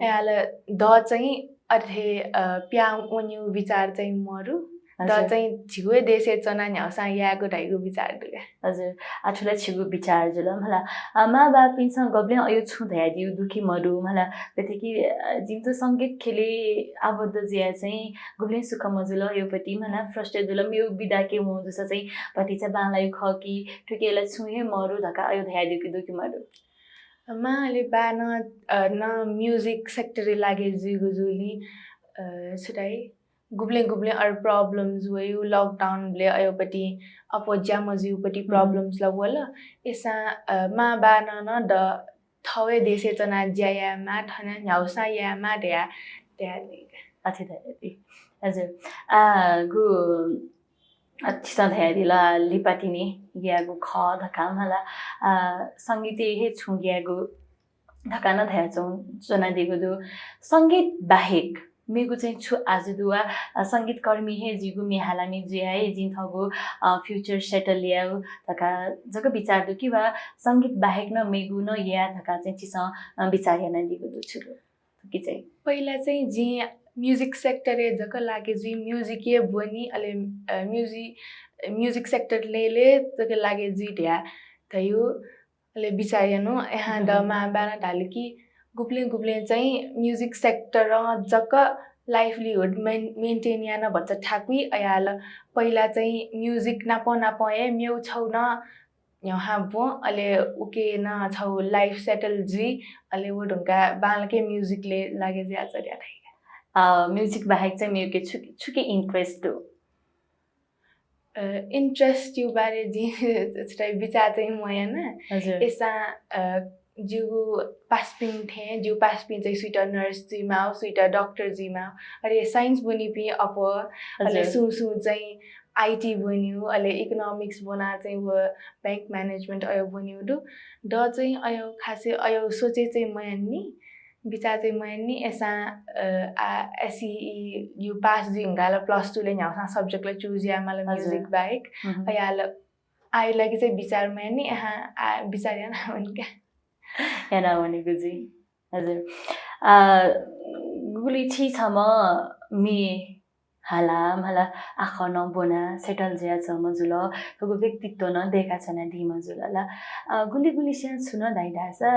अय्‌याःला द चाहिँ अथे, अ, पिहां वनेगु बिचार चाहिँ मरु। द हजुर। चाहिँ झीगु हे देशय् च्वनाः न्ह्यागुसां यायेगु धइगु बिचार दु का। हजुर, आः थ्व ला छिगु बिचार जुल मला। अ, मांबौपिन्सं गबलें अय् छुं धयादीगु दु कि मदु मला, गथे कि, अ, जिमित संगीत ख्यलय् आबद्ध जुयाः चाहिँ गुबलें सुख मजुल, अय्‌पट्टि मला frustrate जुल, मेगु विधाय् वं जूसा चाहिँ भतिचा बांलाइगु खः कि, थुके ला छुं हे मरु धकाः अय् धयादीगु दु कि मदु? मां अले बां नं, अ, नं music sector य् लागे जुइगु जुलिं, अ, छु धाइ, गुबलें गुबलें अय् problems वइ, lockdown बलय् अय्‌पट्टि अप्वः ज्या मजुइगुपट्टि problems ला वल। अय्‌सां, अ, मां बां नं द थःगु हे देशय् च्वनाः ज्या यायेमाः, थन न्ह्यागुसां यायेमाः धयाः, धयाः नि। अथे धयादी। हजुर। आ, गु, अ, छिसं धयादिल, लिपा तिनि ग्याःगु खः धकाः मला, आ, संगीतय् हे छुं ग्याःगु धकाः नं धयाच्वं-, च्वनादीगु दु। संगीत बाहेक मेगु चाहिँ छु आजु दु वा, अ, संगीतकर्मी हे जिगु म्ये हालामि जुयाः हे जिं थःगु, अ, future settle यायेगु धकाः जक बिचार दु कि वा संगीत बाहेक नं मेगु नं याये धकाः चाहिँ छिसं, अ, बिचार यानादीगु दु छु दु? कि चाहिँ? पहिला चाहिँ जिं music sector य् जक लागे जुइ, music य् ब्वनि, अले, अ, music, music sector लय्‌लय् जक लागे जुइ धया धयु। अले बिचाः यानु, अय्‌सां द मां बां नं धाल कि गुबलें गुबलें चाहिँ music sector जक livelihood main-, maintain याना भचा थाकुइ, अय्‌याःला पहिला चाहिँ music नाप नाप हे मेउ छौ नं न्ह्यागुसां ब्वं, अले उके नं छौ life settle जुइ, अले व धुंका बांलाके music ले लागे जुया चल्या धाइ। अ, music बाहेक चाहिँ मेउके छु, छुके interest दु? अ, interest यु बारे जिं छुटाइ बिचाः चाहिँ मयाना। हजुर। अय्‌सां, अ, जिगु पासापिं थें, जिगु पासापिं चाहिँ सुइत nurse जुइमाउ, सुइत doctor जुइमाउ, अले science ब्वनिपिं अप्वः, अले हजुर। सुं सुं चाहिँ IT ब्वनिउ, अले economics ब्वना चाहिँ व bank management अय् ब्वनिउ दु। द चाहिँ अय् खासे अय् सोचे चाहिँ मयान्नि। बिचाः चाहिँ मयान्नि, अय्‌सां, अ, आ, SEE यु पास जुइगु ला plus two ले न्ह्यागुसां subject ला choose यायेमाल हजुर। Music बाहेक। अय्‌याःला आः लागि चाहिँ बिचाः मयान्नि, अय्‌सां आ, बिचाः याना वनेका। याना वनेगु जुइ। हजुर। अ, गुलि छि छम्ह म्ये हाला, मला आखः नं ब्वना settle जुयाच्वंम्ह जुल, थःगु व्यक्तित्व नं दय्‌काच्वनादीम्ह जुल ला। अ, गुलि गुलिस्यां छु नं धाइ धाःसा,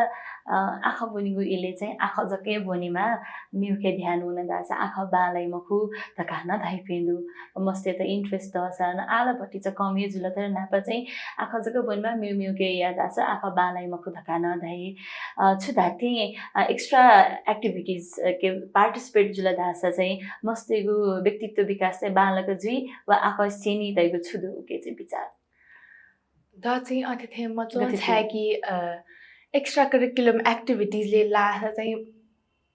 अ, आखः ब्वनीगु इलय् चाहिँ आखः जक हे ब्वनेमाः, मेउके ध्यान वन धाःसा आखः बांलाइ मखु धकाः नं धाइपिं दु। मस्तय्‌त interest दःसां नं आः ला भतिचा कम हे जुल, तर न्हापा चाहिँ आखः जक ब्वनेमाः, मेउ मेउके याः धाःसा आखः बांलाइ मखु धकाः नं धाइ। अ, छु धात्थें, अ, extra activities, अ, के participate जुल धाःसा चाहिँ मस्तय्‌गु व्यक्तित्व विकास चाहिँ बांलाक जुइ वा आखः स्यनी धइगु छु दु उके चाहिँ बिचाः? द चाहिँ अथे थें मच्वं गथे थें? छाय्‌कि, अ, extra curriculum activities ले लाःसा चाहिँ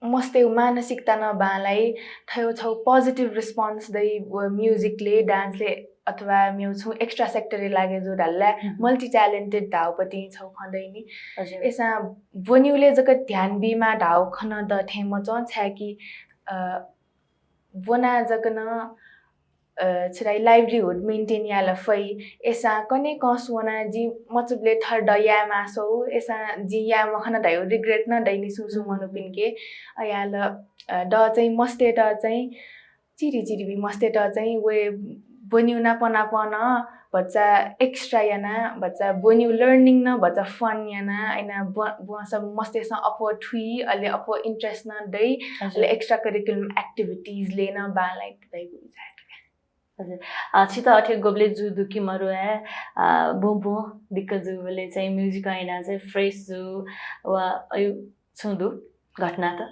मस्तय्‌गु मानसिकता नं बांलाइ, थय् छौ positive response दइ व music ले, dance ले अथवा मेउ छुं extra sector य् लागे जू धाल ला, multi talented धाउपतिं छौ खँ दइनि। हजुर। अय्‌सां ब्वनिउ ले जक ध्यान बीमाः धाउ खँ नं द थें मच्वं छाय्‌कि, अ, ब्वना जक नं, अ, छु धाइ, livelihood maintain याये ला फइ। अय्‌सां कन्हय् कंस वना जिं मचाबलय् थर द याये मास्वउ, अय्‌सां जिं याये मखना धयु regret नं दइनि सुं सुं मनूपिन्के। अय्‌याःला, अ, द चाहिँ मस्तय्‌त चाहिँ चिरि चिरि बी मस्तय्‌त चाहिँ व ब्वनिउ नाप नाप नं भचा extra याना, भचा ब्वनिउ learning नं भचा fun याना, अय्‌ना ब्व-, ब्वंसा मस्तय्‌सं अप्वः थुइ, अले अप्वः interest नं दइ, हजुर। अले extra curriculum activities ले नं बांलाइ धइगु बिचाः दु का। हजुर। अ, छित अथे गबले जू दु कि मरु हे, अ, ब्वं ब्वं दिक्क जूबले चाहिँ music याना चाहिँ fresh जू वा अयु छुं दु घटना त?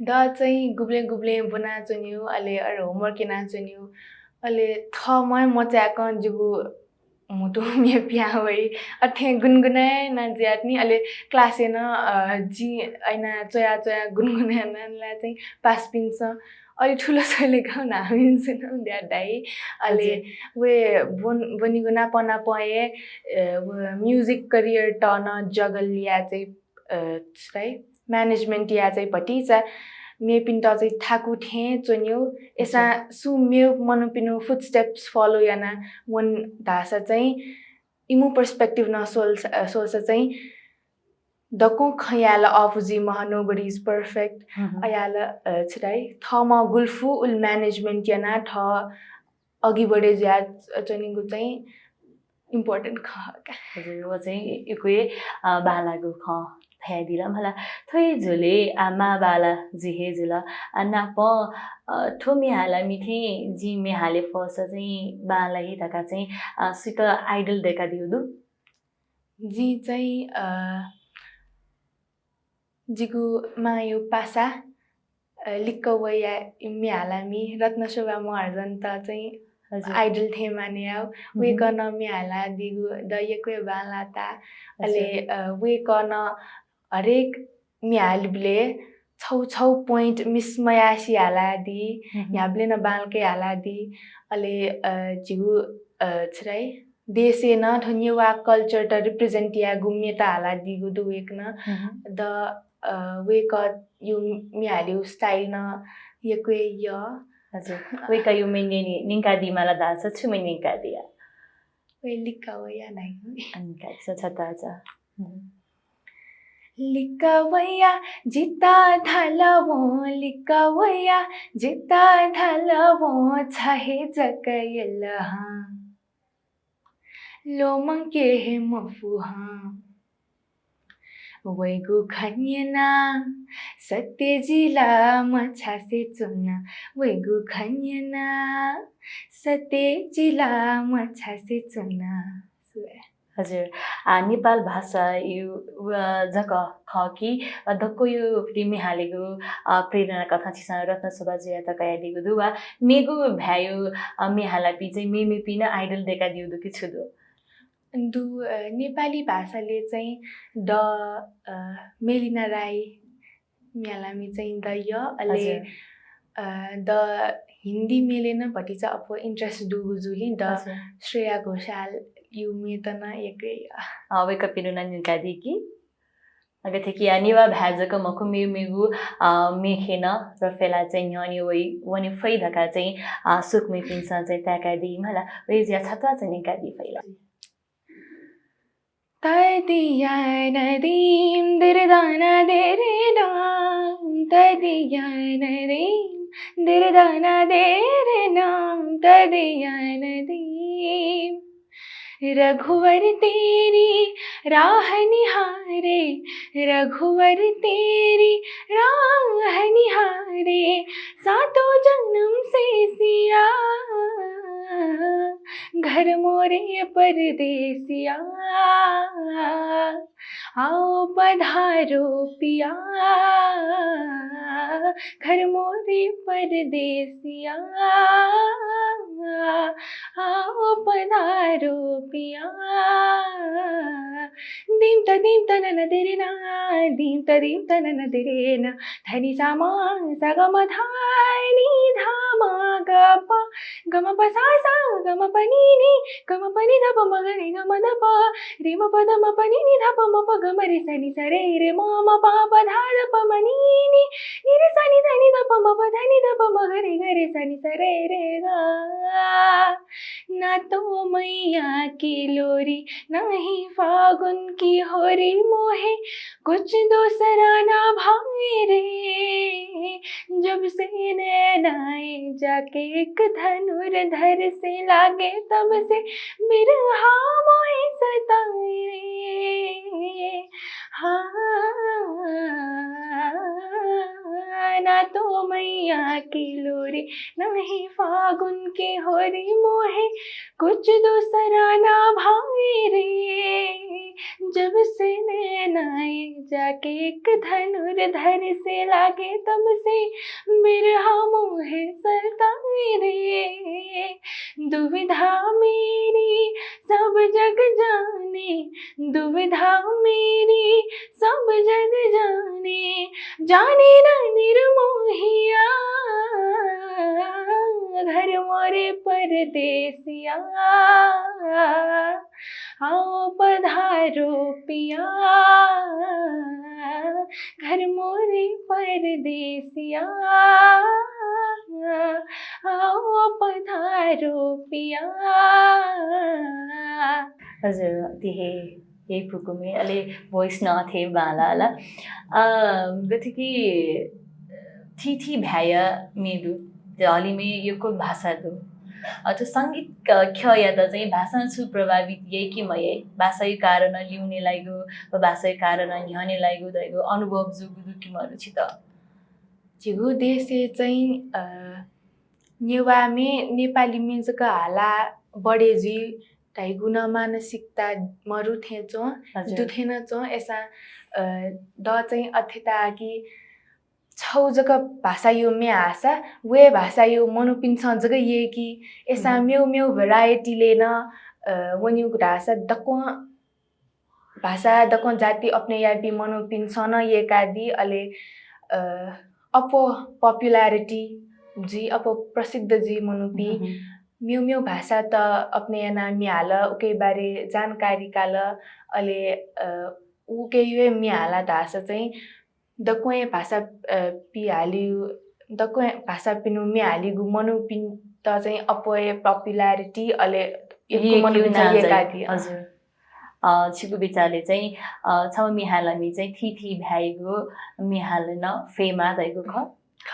द चाहिँ गुबलें गुबलें ब्वनाच्वन्यु, अले अरे homework यानाच्वन्यु, अले थःम्हं मचाय्‌कं जिगु म्हुतुं म्ये पिहां वइ। अथें गुनगुनाय् याना जुयातनी, अले class य् नं, अ, जिं अय्‌ना च्वया च्वया गुनगुनाय् याना ला चाहिँ पासापिन्सं अले ठुलो स्वले गाउँ धाःपिन्सं नं द्या दाइ। अले हजुर। वे ब्वन-, ब्वनिगु नाप नाप हे, अ, व music career त नं juggle या चाहिँ, अ, छु धाइ, management या चाहिँ भतिचा मेपिन्त चाहिँ थाकु थें च्वन्यु। अय्‌सां अच्छा। सु मेव मनूपिनु footsteps follow याना वन धाःसा चाहिँ इमु perspective नं स्वल-, अ, स्वल्सा चाहिँ दक्वं खँ यायेला अःपु जुइ मखु, nobody is perfect। हम्म। अय्‌सां ला, अ, छु धाइ, थःम्हं गुलि फु उलि management याना थः अघि बढे जुया च्वनेगु चाहिँ important खः का। हजुर, व चाहिँ यक्व हे, अ, बांलाःगु खँ धयादिल मला। थ्व हे झ्वलय्, आ, मां बांला जि हे जुल। आ, नापं, अ, थ्व म्ये हालामि थें जिं म्ये हाले फःसा चाहिँ बांला हे धकाः चाहिँ, अ, सुइत idol दय्‌कादिउ दु? जिं चाहिँ, अ, जिगु मांयु पासा, अ, लिक्क वया म्ये हालामि रत्नशोभा महर्जनत चाहिँ हजुर। Idol थें माने याउ। हम्म। वय्‌कलं म्ये हालादीगु द यक्व हे बांलात। हजुर। अले, अ, वय्‌कलं हरेक म्ये हालीबलय् छौ छौ point miss मयासें हालादी, हम्म। न्ह्याबलें नं बांलाक हालादी। अले, अ, जिगु, अ, छु धाइ, देशय् नं थ्व नेवाः culture त represent यायेगु म्ये त हालादीगु दु वय्‌कलं। हम्म। द, अ, वय्‌कःयु म्ये हालेगु style नं यक्व हे यः। हजुर। वय्‌कःयु म्ये न्यने न्यंकादी माला धाःसा छु म्ये न्यंकादिया? वय् लिक्क वया नाइ। अन का, स छता छ। हम्म। लिक्क वया जितः धाल वं, लिक्क वया जितः धाल वं, छ हे जक यल हं। लोमंके हे मफु हं। वय्‌गु खँ न्यना सत्य जिला मछासे च्वना, वय्‌गु खँ न्यना सत्य जिला मछासे च्वना। सुभाय्। हजुर, आ, नेपाल भाषायु, अ, जक खः कि, अ, दक्वयु म्ये हालेगु, अ, प्रेरणा कथं छिसं रत्नशोभाजुयात कयादीगु दु वा मेगु भाय्‌यु, अ, म्ये हालापिं चाहिँ मेमेपिं नं idol दय्‌कादिउ दु कि छु दु? दु, अ, नेपाली भाषाले चाहिँ द, अ, मेलिना राई म्ये हालामि चाहिँ द यः, अले, हजुर। अ, द हिन्दी म्येले नं भतिचा अप्वः interest दुगु जुलिं द हजुर। श्रेया घोषालयु म्ये त नं यक्व हे यः। अ, वय्‌कःपिनु नं न्यंकादी कि? अ, गथे कि या नेवाः भाय् जक मखु, मेमेगु, अ, म्ये खे नं रफेला चाहिँ न्ह्यःने वइ, वने फइ धकाः चाहिँ, अ, स्वकुमिपिन्सं चाहिँ ताय्‌कादी मला। वय्‌जुया छता चाहिँ न्यंकादी फइ ला। तदिया नदीं दिरदाना देरेनां, तदिया नदीं दिरदाना देरेनां, तदिया नदीं। रघुवर तेरी राह निहारे, रघुवर तेरी राह निहारे, सातों जन्म से सिया, घर मोरे परदेसिया, आओ पधारो पिया, घर मोरे परदेसिया, आओ पधारो पिया। दिम त दिम त नन दिरिना, दिम त दिम त नन दिरिना, धनि सा मा सा ग म धा नि धा मा ग प, ग म प सा सा ग म प नि नि, ग म प नि ध प म ग रे ग म ध प, रे म प ध म प नि नि ध प म प ग म रे सा नि सा रे रे म म प प धा ध प म नि नि, नि रे सा नि ध नि ध प म प ध नि ध प म ग रे ग रे सा नि सा रे रे ग। ना तो मैया की लोरी, ना ही फागुन की होरी, मोहे कुछ दूसरा ना भाए रे। जब से नैन आए जाके एक धनुर्धर से लागे, तब से बिरहा मोहे सताए रे। हाँ, ना तो मैया की लोरी, ना ही फागुन की होरी, मोहे कुछ दूसरा ना भाए रे। जब से नैन आए जाके एक धनुर्धर से लागे, तब से बिरहा मोहे सताए रे। दुविधा मेरी सब जग जाने, दुविधा मेरी सब जग जाने, जाने ना निर्मोहिया, घर मोरे परदेसिया, आओ पधारो पिया। घर मोरे परदेसिया, आओ पधारो पिया। हजुर, अथे हे यइपुगु म्ये, अले voice नं अथे हे बांलाः ला। अ, गथे कि थीथी भाय्‌या म्ये दु, न्ह्यःने यक्व भाषा दु। अ, थ्व संगीत क-, ख्यःयात चाहिँ भाषां छु प्रभावित याइ कि मयाइ? भाषाया कारणं लिउने लाइगु, वा भाषाया कारणं न्ह्यःने लाइगु धइगु अनुभव जूगु दु कि मदु छित? झीगु देशय् चाहिँ, अ, नेवाः म्ये, नेपाली म्ये जक हालाः बढे जुइ धइगु नं मानसिकता मरु थें च्वं, हजुर। दु थें नं च्वं। अय्‌सां, अ, द चाहिँ अथे ताः कि छौ जक भाषाया म्ये हाःसा, व हे भाषाया मनूपिन्सं जक यय्‌की। अय्‌सां हम्म। मेव मेव variety लय् नं, अ, वनीगु धाःसा दक्वं भाषा, दक्वं जाति अपने याइपिं मनूपिन्सं नं यय्‌कादी, अले, अ, अप्वः popularity जुइ, अप्वः प्रसिद्ध जुइ मनूपिं। हम्म। मेव मेव भाषात अपने यानाः म्ये हाल, उकिया बारे जानकारी काल, अले, अ, उकिया हे म्ये हालाः धाःसा चाहिँ दक्वं हे भाषा, अ, पि हालिउ, दक्वं हे भाषापिनिगु म्ये हालीगु मनूपिन्त चाहिँ अप्वः हे popularity, अले यक्व यय्‌कीगु मनूपिन्सं नां यय्‌कादी। हजुर। अ, छिगु बिचारले चाहिँ, अ, छम्ह म्ये हालामि चाहिँ थीथी भाय्‌यागु म्ये हाले नं फयेमा धइगु खः।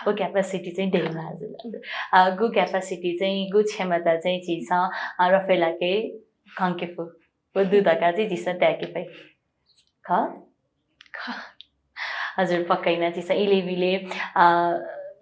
व capacity चाहिँ दयेमा जुल। अ, गु capacity चाहिँ, गु क्षमता चाहिँ झीसं, अ, रफेलाके खंके फु। व दु धकाः चाहिँ झीसं ताय्‌के फइ। खः? खः। हजुर, पक्का यानाः झीसं इलय् ब्यूलय्, अ,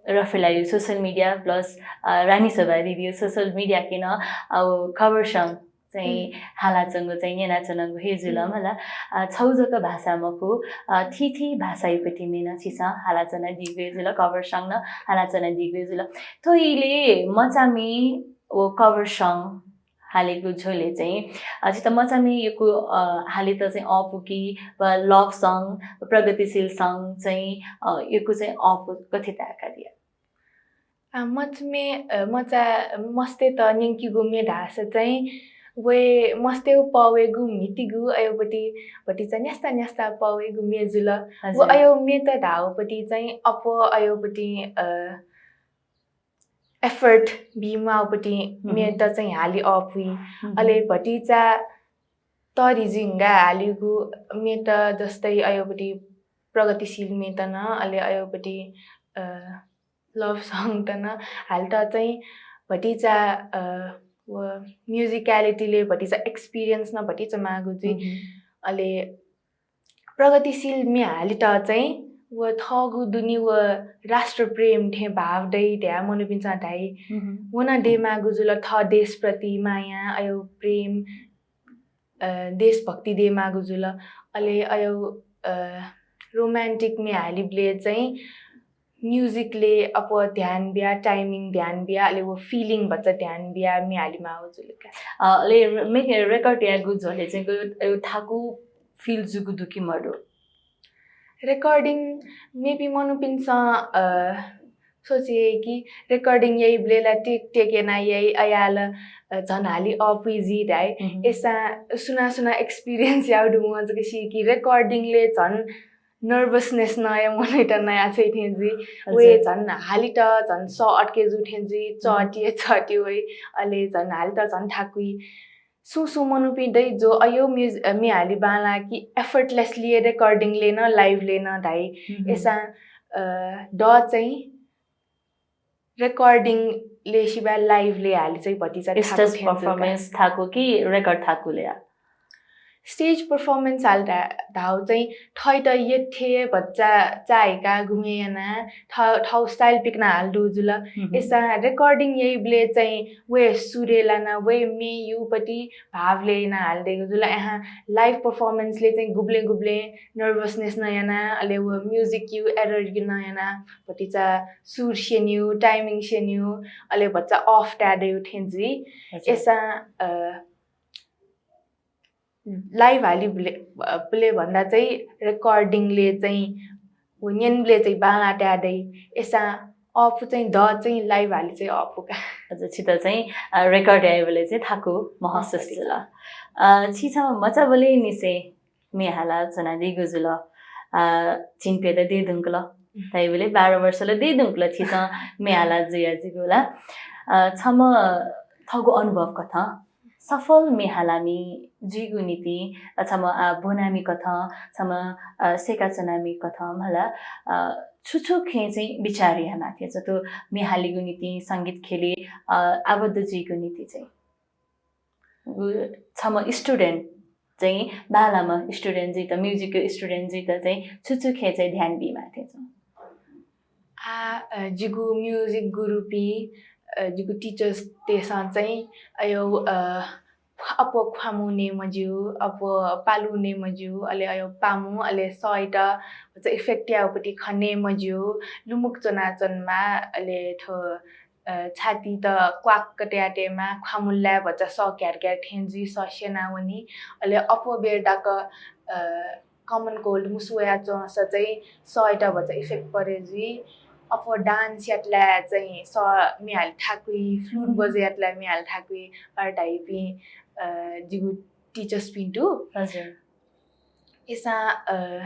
रफेलाया social media plus, अ, रानीशोभा दिदीया social media के नं, अ, cover song चाहिँ हम्म। हालाच्वंगु चाहिँ न्यनाच्वनागु हे जुल हम्म। मला। अ, छौ जक भाषा मखु, अ, थीथी भाषायापट्टि म्ये नं छिसं हालाच्वनादीगु हे जुल, cover song नं हालाच्वनादीगु हे जुल। थ्व इलय् मचाम्ये व cover song हालेगु झ्वलय् चाहिँ, अ, छित मचाम्ये यक्व, अ, हालेत चाहिँ अःपु कि वा love song, प्रगतिशील song चाहिँ, अ, यक्व चाहिँ अःपु गथे ताय्‌कादिया? अ, मचाम्ये, अ, मचा, मस्तय्‌त न्यंकीगु म्ये धाःसा चाहिँ व हे मस्तय् पवय्‌गु म्हितीगु अय्‌पट्टि भतिचा न्यास्ता न्यास्ता पवय्‌गु म्ये जुल। हजुर। व अय् म्येत धाःपट्टि चाहिँ अप्वः अय्‌पट्टि, अ, effort बीमाःपट्टि हम्म। म्येत चाहिँ हाले अःपुइ। हम्म। अले भतिचा तःधि जुइधुंकाः हालीगु म्येत जस्तै अय्‌पट्टि प्रगतिशील म्येत नं, अले अय्‌पट्टि, अ, love song त नं हालेत चाहिँ भतिचा, अ, व musicality लय् भतिचा experience नं भतिचा माःगु जुइ। हम्म। अले प्रगतिशील म्ये हालेत चाहिँ व थःगु दुने व राष्ट्रप्रेम थें भाव दइ धयाः मनूपिन्सं धाइ। हम्म। व नं दयेमाःगु जुल, थः देशप्रति माया, अय् प्रेम, अ, देशभक्ति दयेमाःगु जुल। अले अय्, अ, romantic म्ये हालीबलय् चाहिँ music लय् अप्वः ध्यान बियाः, timing ध्यान बियाः, अले व feeling भचा ध्यान बियाः म्ये हालेमाःगु जुल का। अ, अले मे-, record यायेगु झ्वलय् चाहिँ गु-, अ, थाकु feel जूगु दु कि मदु? Recording मेपिं मनूपिन्सं, अ, सोचे कि recording याइबलय् ला टेक टेक याना याइ, अय्‌सां ला, अ, झन हाले अःपुइ जुइ धाइ। हम्म। अय्‌सां सुनां सुनां experience याःगु दुम्ह जक सी कि recording लय् झन nervousness नया मनूत नया छ्वइ थें जुइ। हजुर। व हे झन हालेत झन सः अट्के जू थें जुइ, हम्म। चःति हे चःति वइ, अले झन हालेत झन थाकुइ। सुं सुं मनूपिं दइ जो अय् म्युज-, अ, म्ये हाले बांलाः कि effortlessly recording लय् नं, live लय् नं धाइ। हम्म। अय्‌सां, अ, द चाहिँ recording लय् सिबा live लय् हाले चाहिँ भतिचा थाकु stage थें जुल का। Performance थाकु कि record थाकुलय् या? Stage performance हाले धा-, धाउ चाहिँ थःत यःथें भचा चाःहिकाः गुमे याना, थ-, थःगु style पिकना हाले दु जुल। हम्म। अय्‌सां recording याइबलय् चाहिँ व हे सुरय् लाना, व हे म्ये युपट्टि भाव लय् याना हाले दइगु जुल। अय्‌सां live performance लय् चाहिँ गुबलें गुबलें nervousness नं याना, अले व music यु error यु नं याना, भतिचा सुर स्यनेगु, timing स्यनेगु, अले भचा off ताये दइगु थें जुइ। अच्छा। अय्‌सां, अ, live हाले बलय्, अ, बलय् भन्दा चाहिँ recording लय् चाहिँ व न्यनेबलय् चाहिँ बांलाः ताये दइ। अय्‌सां अःपु चाहिँ द चाहिँ live हाले चाहिँ अःपु का। अच्छा, छित चाहिँ, अ, record याइबलय् चाहिँ थाकु महसुस हजुर। जुल। अ, छि छम्ह मचाबलय् निसें म्ये हाला च्वनादीगु जुल। आ, झिंप्यदँ दये धुंकल। धाइबलय् बाह्र वर्ष ला दये धुंकल छिसं म्ये हाला जुया जिगु ला। अ, छम्ह थःगु अनुभव कथं सफल म्ये हालामि जुइगु निंतिं, अ, छम्ह, अ, ब्वनामि कथं, छम्ह, अ, सय्‌का च्वनामि कथं मला, अ, छु छु खँय् चाहिँ बिचाः यायेमाः थें च्वं? थ्व म्ये हालेगु निंतिं, संगीत ख्यलय्, अ, आबद्ध जुइगु निंतिं चाहिँ। उ छम्ह student चाहिँ, बांलाम्ह student जुइत, music student जुइत चाहिँ छु छु खँय् चाहिँ ध्यान बीमाः थें च्वं? आ, अ, जिगु music गुरुपिं, अ, जिगु teachers तय्‌सं चाहिँ अय्, अ, अप्वः ख्वामु नये मज्यू, अप्वः पालु नये मज्यू, अले अय् पामु, अले सःयात भचा effect याःगुपट्टि खँ नये मज्यू, लुमुक च्वनाच्वनेमाः, अले थ्व अ, छातीत क्वाक्क तया तयेमाः, ख्वामुलय् भचा सः घ्यार घ्यार थें जुइ, सः स्यनावनी। अले अप्वः बेर तक, अ, common cold मुसु वयाच्वंसा चाहिँ सःयात भचा effect परे जुइ। अप्वः dance यात ला चाहिँ सः म्ये हाले थाकुइ, flute बजे यात ला म्ये हाले थाकुइ, अले धाइपिं, अ, जिगु teachers पिं दु। हजुर। अय्‌सां, अ,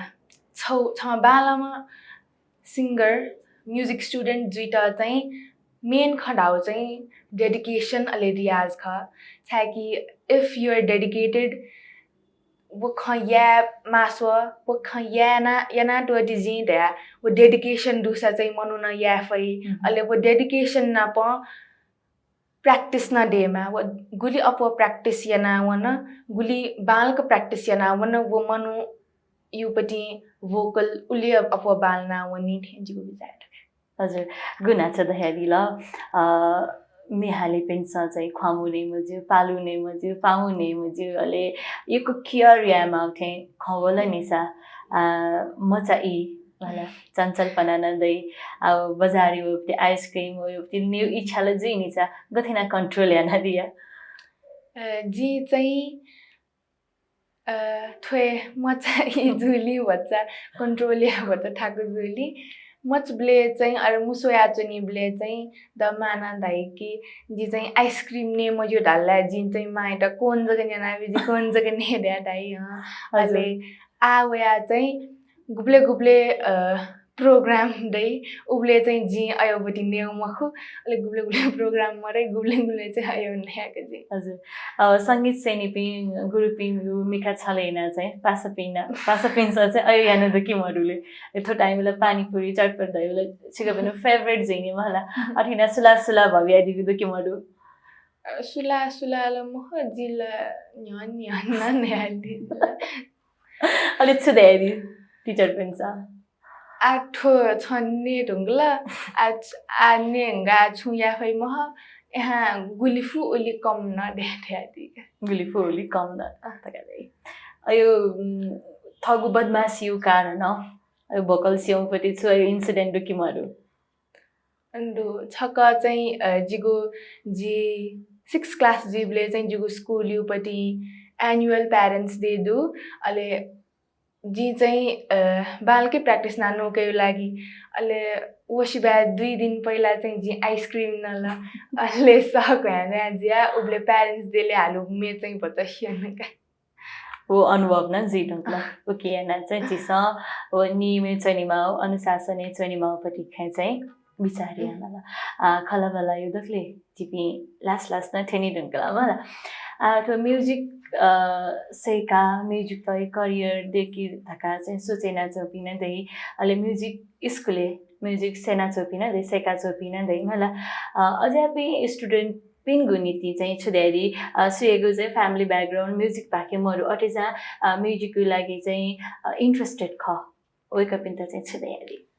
छौ-, छम्ह बांलाम्ह singer, music student जुइत चाहिँ main खँ धाउ चाहिँ dedication अले रियाज खः। छाय्‌कि if you are dedicated, व खँ याये मास्वः, व खँ याना, याना त्वःति जिं धया, व dedication दुसा चाहिँ मनुखं याये फइ। हम्म। अले व dedication नाप practice नं दयेमाः। व गुलि अप्वः practice याना वन, गुलि बांलाक practice याना वन, व मनू युपतिं vocal उलि अप्वः बांलाना वनी थें जिगु बिचाः दु। हजुर, गुनाच्वः धयादिल। अ, म्ये हालेपिन्सं चाहिँ ख्वामु नये मज्यू, पालु नये मज्यू, पामु नये मज्यू, अले यक्व care यायेमाः थें खँ वल नि सा। अ, मचा ई, मला, चञ्चलपना नं दइ। अ, बजारय् वइबलय् ice cream वइबलय् नयेगु इच्छा ला जुइ नि सा, गथे याना control यानादिया? अ, जिं चाहिँ अ, थ्व हे मचा ई जूलिं भचा control याये भचा थाकु जूलिं। मचाबलय् चाहिँ अले मुसु वयाच्वनीबलय् चाहिँ द मांनं धाइ कि जि चाहिँ ice cream नये मज्यू धाल ला, जिं चाहिँ मांयात cone जक न्यानाबी, जि cone जक नये धया धाइ, हँ। हजुर। अले आः वया चाहिँ गुबलय् गुबलय्, अ, program दइ, उबलय् चाहिँ जिं अय्‌बति नये मखु, अले गुबलय् गुबलय् program मदइ, गुबलय् गुबलय् चाहिँ अय् नयागु जिं। हजुर। अ, संगीत स्यनीपिं गुरुपिं मिखा छले याना चाहिँ पासापिं, पासापिन्सं चाहिँ अय् याना दु कि मदु ले। थ्व time ला पानीपुरी, चटपट धइबलय् छिकपिनि favourite जुइनि मला। अथे याना सुला सुला भबियादीगु दु कि मदु? अ, सुला सुला ला मखु, जि ला न्ह्यःने न्ह्यःने नं नयादी। अले छु धयादी teacherपिन्सं? आः थ्व छं नये धुंकल, आः, आः नये धुंकाः छुं याये फइ मखु, अय्‌सां गुलि फु उलि कम नं दये धयादी। गुलि फु उलि कम नं धकाः दइ। अय्, उम्, थःगु बदमासीया कारणं, अय् vocal स्यंपति छु अय् incident दु कि मदु? दु, छकः चाहिँ, अ, जिगु, जि sixth class जुइबलय् चाहिँ जिगु school युपति annual parents day दु। अले जिं चाहिँ, अ, बांलाक practice याना न्वकय् लागि। अले व सिबय् दुई दिन पहिला चाहिँ जिं ice cream नल। अले सः घ्वाये जुया, उबलय् parents day ले हालु म्ये चाहिँ भचा स्यन का। व अनुभव नं जुइ धुंकल। अँ। उकिं याना चाहिँ झीसं व नियमय् च्वनेमाः, अनुशासनय् च्वनेमाःपति खँय् चाहिँ बिचाः यायेमाल। आ, खँल्हाबल्हाया दकलय् झीपिं last last नं थ्यने धुंकल मला। आ, थ्व music, अ, सय्‌काः music त career दय्‌के धकाः चाहिँ सोचे यानाच्वंपिं नं दइ, अले music school-य् music स्यनाच्वंपिं नं दइ, सय्‌काच्वंपिं नं दइ मला। अ, अज्याःपिं student पिनिगु निंतिं चाहिँ छु धयादी, अ, सुयागु चाहिँ family background music पाखें मदु, अथे जा, अ, music-या लागि चाहिँ, अ, interested खः, वय्‌कःपिन्त चाहिँ छु धयादी?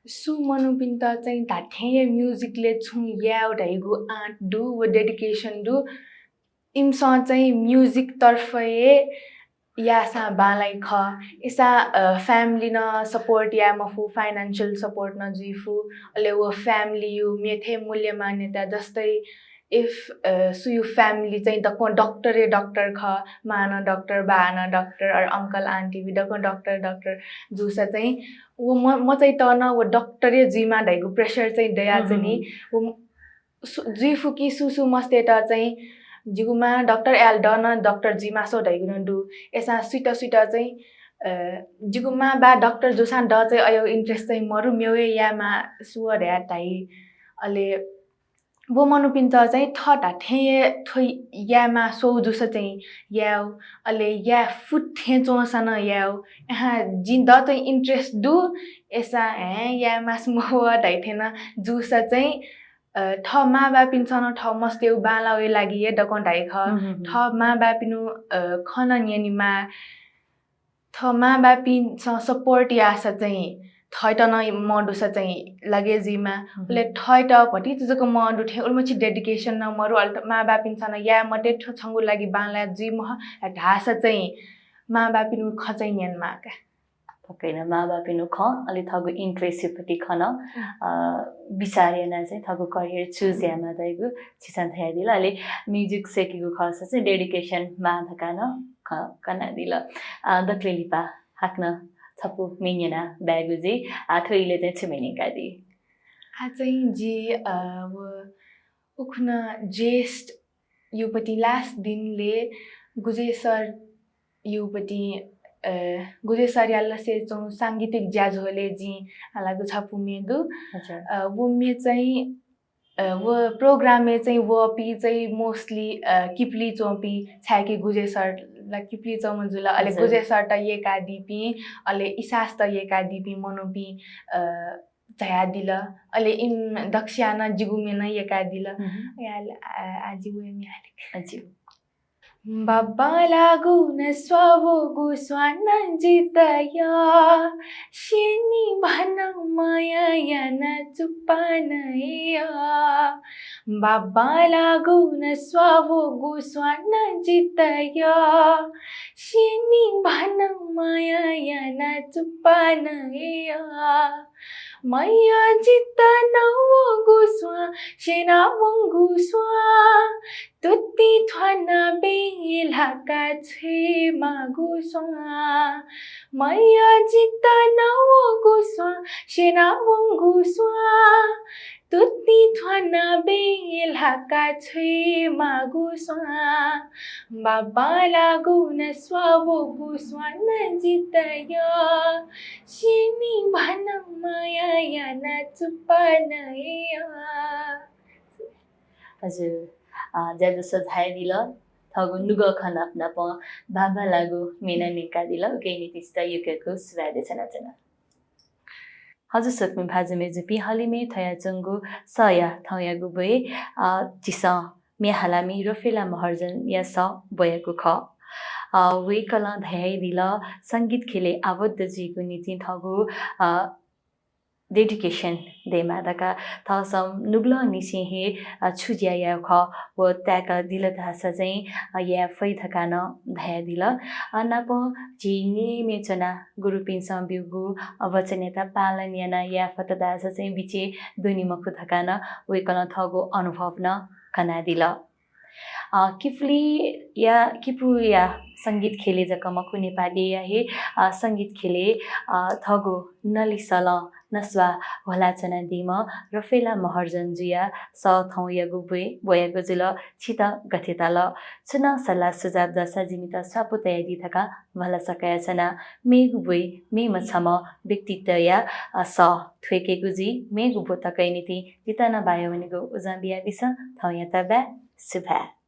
सु मनूपिन्त चाहिँ धात्थें हे music-लय् छुं यायेगु धइगु आँट दु, व dedication दु, इमिसं चाहिँ music तर्फ हे याःसां बांलाइ खः। इसा, अ, family नं support याये मफु, financial support नं जुइ फु। अले व family-या मेथे मूल्य मान्यता, जस्तै if, अ, सुयु family चाहिँ दक्वं doctor-या doctor खः, मां नं doctor, बाः नं doctor, अले uncle aunty भी दक्वं doctor, doctor जूसा चाहिँ व म-, मचाइत नं व doctor-या जुइमा धइगु pressure चाहिँ दयाच्वनी। हम्म, हम्म। व सु-, जुइ फु कि सु सु मस्तय्‌त चाहिँ जिगु मां doctor याल द नं doctor जुइ मास्वः धइगु नं दु। अय्‌सां सुइत सुइत चाहिँ, अ, जिगु मांबा डाक्टर जूसां द चाहिँ अय् interest चाहिँ मरु, मेव हे यायेमाः सु व धया धाइ। अले व मनूपिन्त चाहिँ थः धात्थें हे थ्व यायेमाः स्वउ जूसा चाहिँ यायेउ, अले याये फुत थें च्वंसा नं यायेउ। अय्‌सां जिं द चाहिँ interest दु, अय्‌सां हँ यायेमाःसा मवः धाइथें नं जूसा चाहिँ, अ, थः मांबापिन्सं नं थः मस्तय्‌गु बांलाःगु लागि हे दक्वं धाइ खः। हम्म, हम्म, हम्म। थः मांबापिनिगु, अ, खँ नं न्यनेमाः, थः मांबापिन्सं support याःसा चाहिँ थःत नं मदुसा चाहिँ लगे जुइमाः। हम्म। अले थःत भतिचा जक मदु थें उलिमछि dedication नं मरु, अले मांबापिन्सं नं याये मते, थ्व छंगु लागि बांलाः जुइ मखु धाःसा चाहिँ मांबापिनिगु खँ चाहिँ न्यनेमाः का। पक्कै नं मांबापिनिगु खँ, अले थःगु interest पट्टि खँ नं, अ, विचार यानाः चाहिँ थःगु career choose यायेमाः धइगु छिसं धयादिल। अले music सय्‌केगु खःसा चाहिँ dedication माः धकाः नं क-, कनादिल। अ, दकलय् लिपा हाकनं छपु म्ये न्यनाबयेगु जुइ। आः थ्व इलय् चाहिँ छु म्ये न्यंकादी? आः चाहिँ जि, अ, व उखुन्हु ज्येष्ठ युपतिं last दिनलय् गुजे सर युपतिं, अ, गुजे सरया लसय् च्वंगु सांगीतिक ज्याझ्वलय् जिं हालागु छपु म्ये दु। हजुर। अ, व म्ये चाहिँ, अ, व program-य् चाहिँ वःपिं चाहिँ mostly, अ, किपुली च्वंपिं, छाय्‌कि गुजे सर ला किपुली च्वंम्ह जुल, अले हजुर। गुजे सरत यय्‌कादीपिं, अले इसासत यय्‌कादीपिं मनूपिं, अ, झायादिल। अले इमित दक्वसियां नं जिगु म्ये नं यय्‌कादिल। हम्म। या, आ, आः जि वये म्ये हालेक। हजुर। बाबां लाःगु नस्वाः वःगु स्वां नं जितः या, स्यनी भानं माया यानाः चुप्पा नया। बाबां लाःगु नस्वाः वःगु स्वां नं जितः या, स्यनी भानं माया यानाः चुप्पा नया। माया जितः नवःगु स्वां, स्यनावंगु स्वां, तुति थ्वानाः बेंलाकाः छ्वयेमाःगु स्वां। माया जितः नवःगु स्वां, स्यनावंगु स्वां, तुति थ्वानाः बेंलाकाः छ्वयेमाःगु स्वां। बाबां लाःगु नस्वाः वःगु स्वां नं जितः या, स्यनी भानं माया यानाः चुप्पा नया। हजुर, अ, ज्याझ्वः झायादिल, थःगु नुगः खँ नाप नापं बाबां लाःगु म्ये नं न्यंकादिल, उकिया निंतिं छितः यक्व यक्व सुभाय् देछानाच्वना। हजुर, स्वकुमि भाजु मय्‌जुपिं, हलिमय् थ्वयाच्वंगु सःया थौंयागु ब्वय्, अ, झीसं म्ये हालामि रफेला महर्जनया सः ब्वयागु खः। अ, वय्‌कलं धयादिल, संगीत ख्यलय् आबद्ध जुइगु निंतिं थःगु, अ, dedication दयेमाः धकाः। थःसं नुगलंनिसें हे, अ, छु ज्या याये खः व ताय्‌कादिल धाःसा चाहिँ, अ, याये फइ धकाः नं धयादिल। अ, नापं झी नियमय् च्वनाः गुरुपिन्सं ब्यूगु, अ, वचनयात पालन यानाः याये फत धाःसा चाहिँ बिचय् दुने मखु धकाः नं वय्‌कलं थःगु अनुभव नं कनादिल। अ, किपुलीया, किपुया संगीत ख्यलय् जक मखु, नेपालया हे, अ, संगीत ख्यलय्, अ, थःगु नलिसलं नस्वाः ह्वलाच्वनादीम्ह रफेला महर्जनजुया सः थौंयागु ब्वय् ब्वयागु जुल। छितः गथे ताल? छुं नं सल्लाह सुझाव दःसा जिमित स्वापू तयादी धकाः भलसा कयाच्वना। मेगु ब्वय् मेम्ह छम्ह व्यक्तित्वया, अ, सः थ्वय्‌केगु जुइ। मेगु ब्व तकया निंतिं जितः नं बाया वनेगु उजं बियादिसँ। थौंयात बाय्, सुभाय्।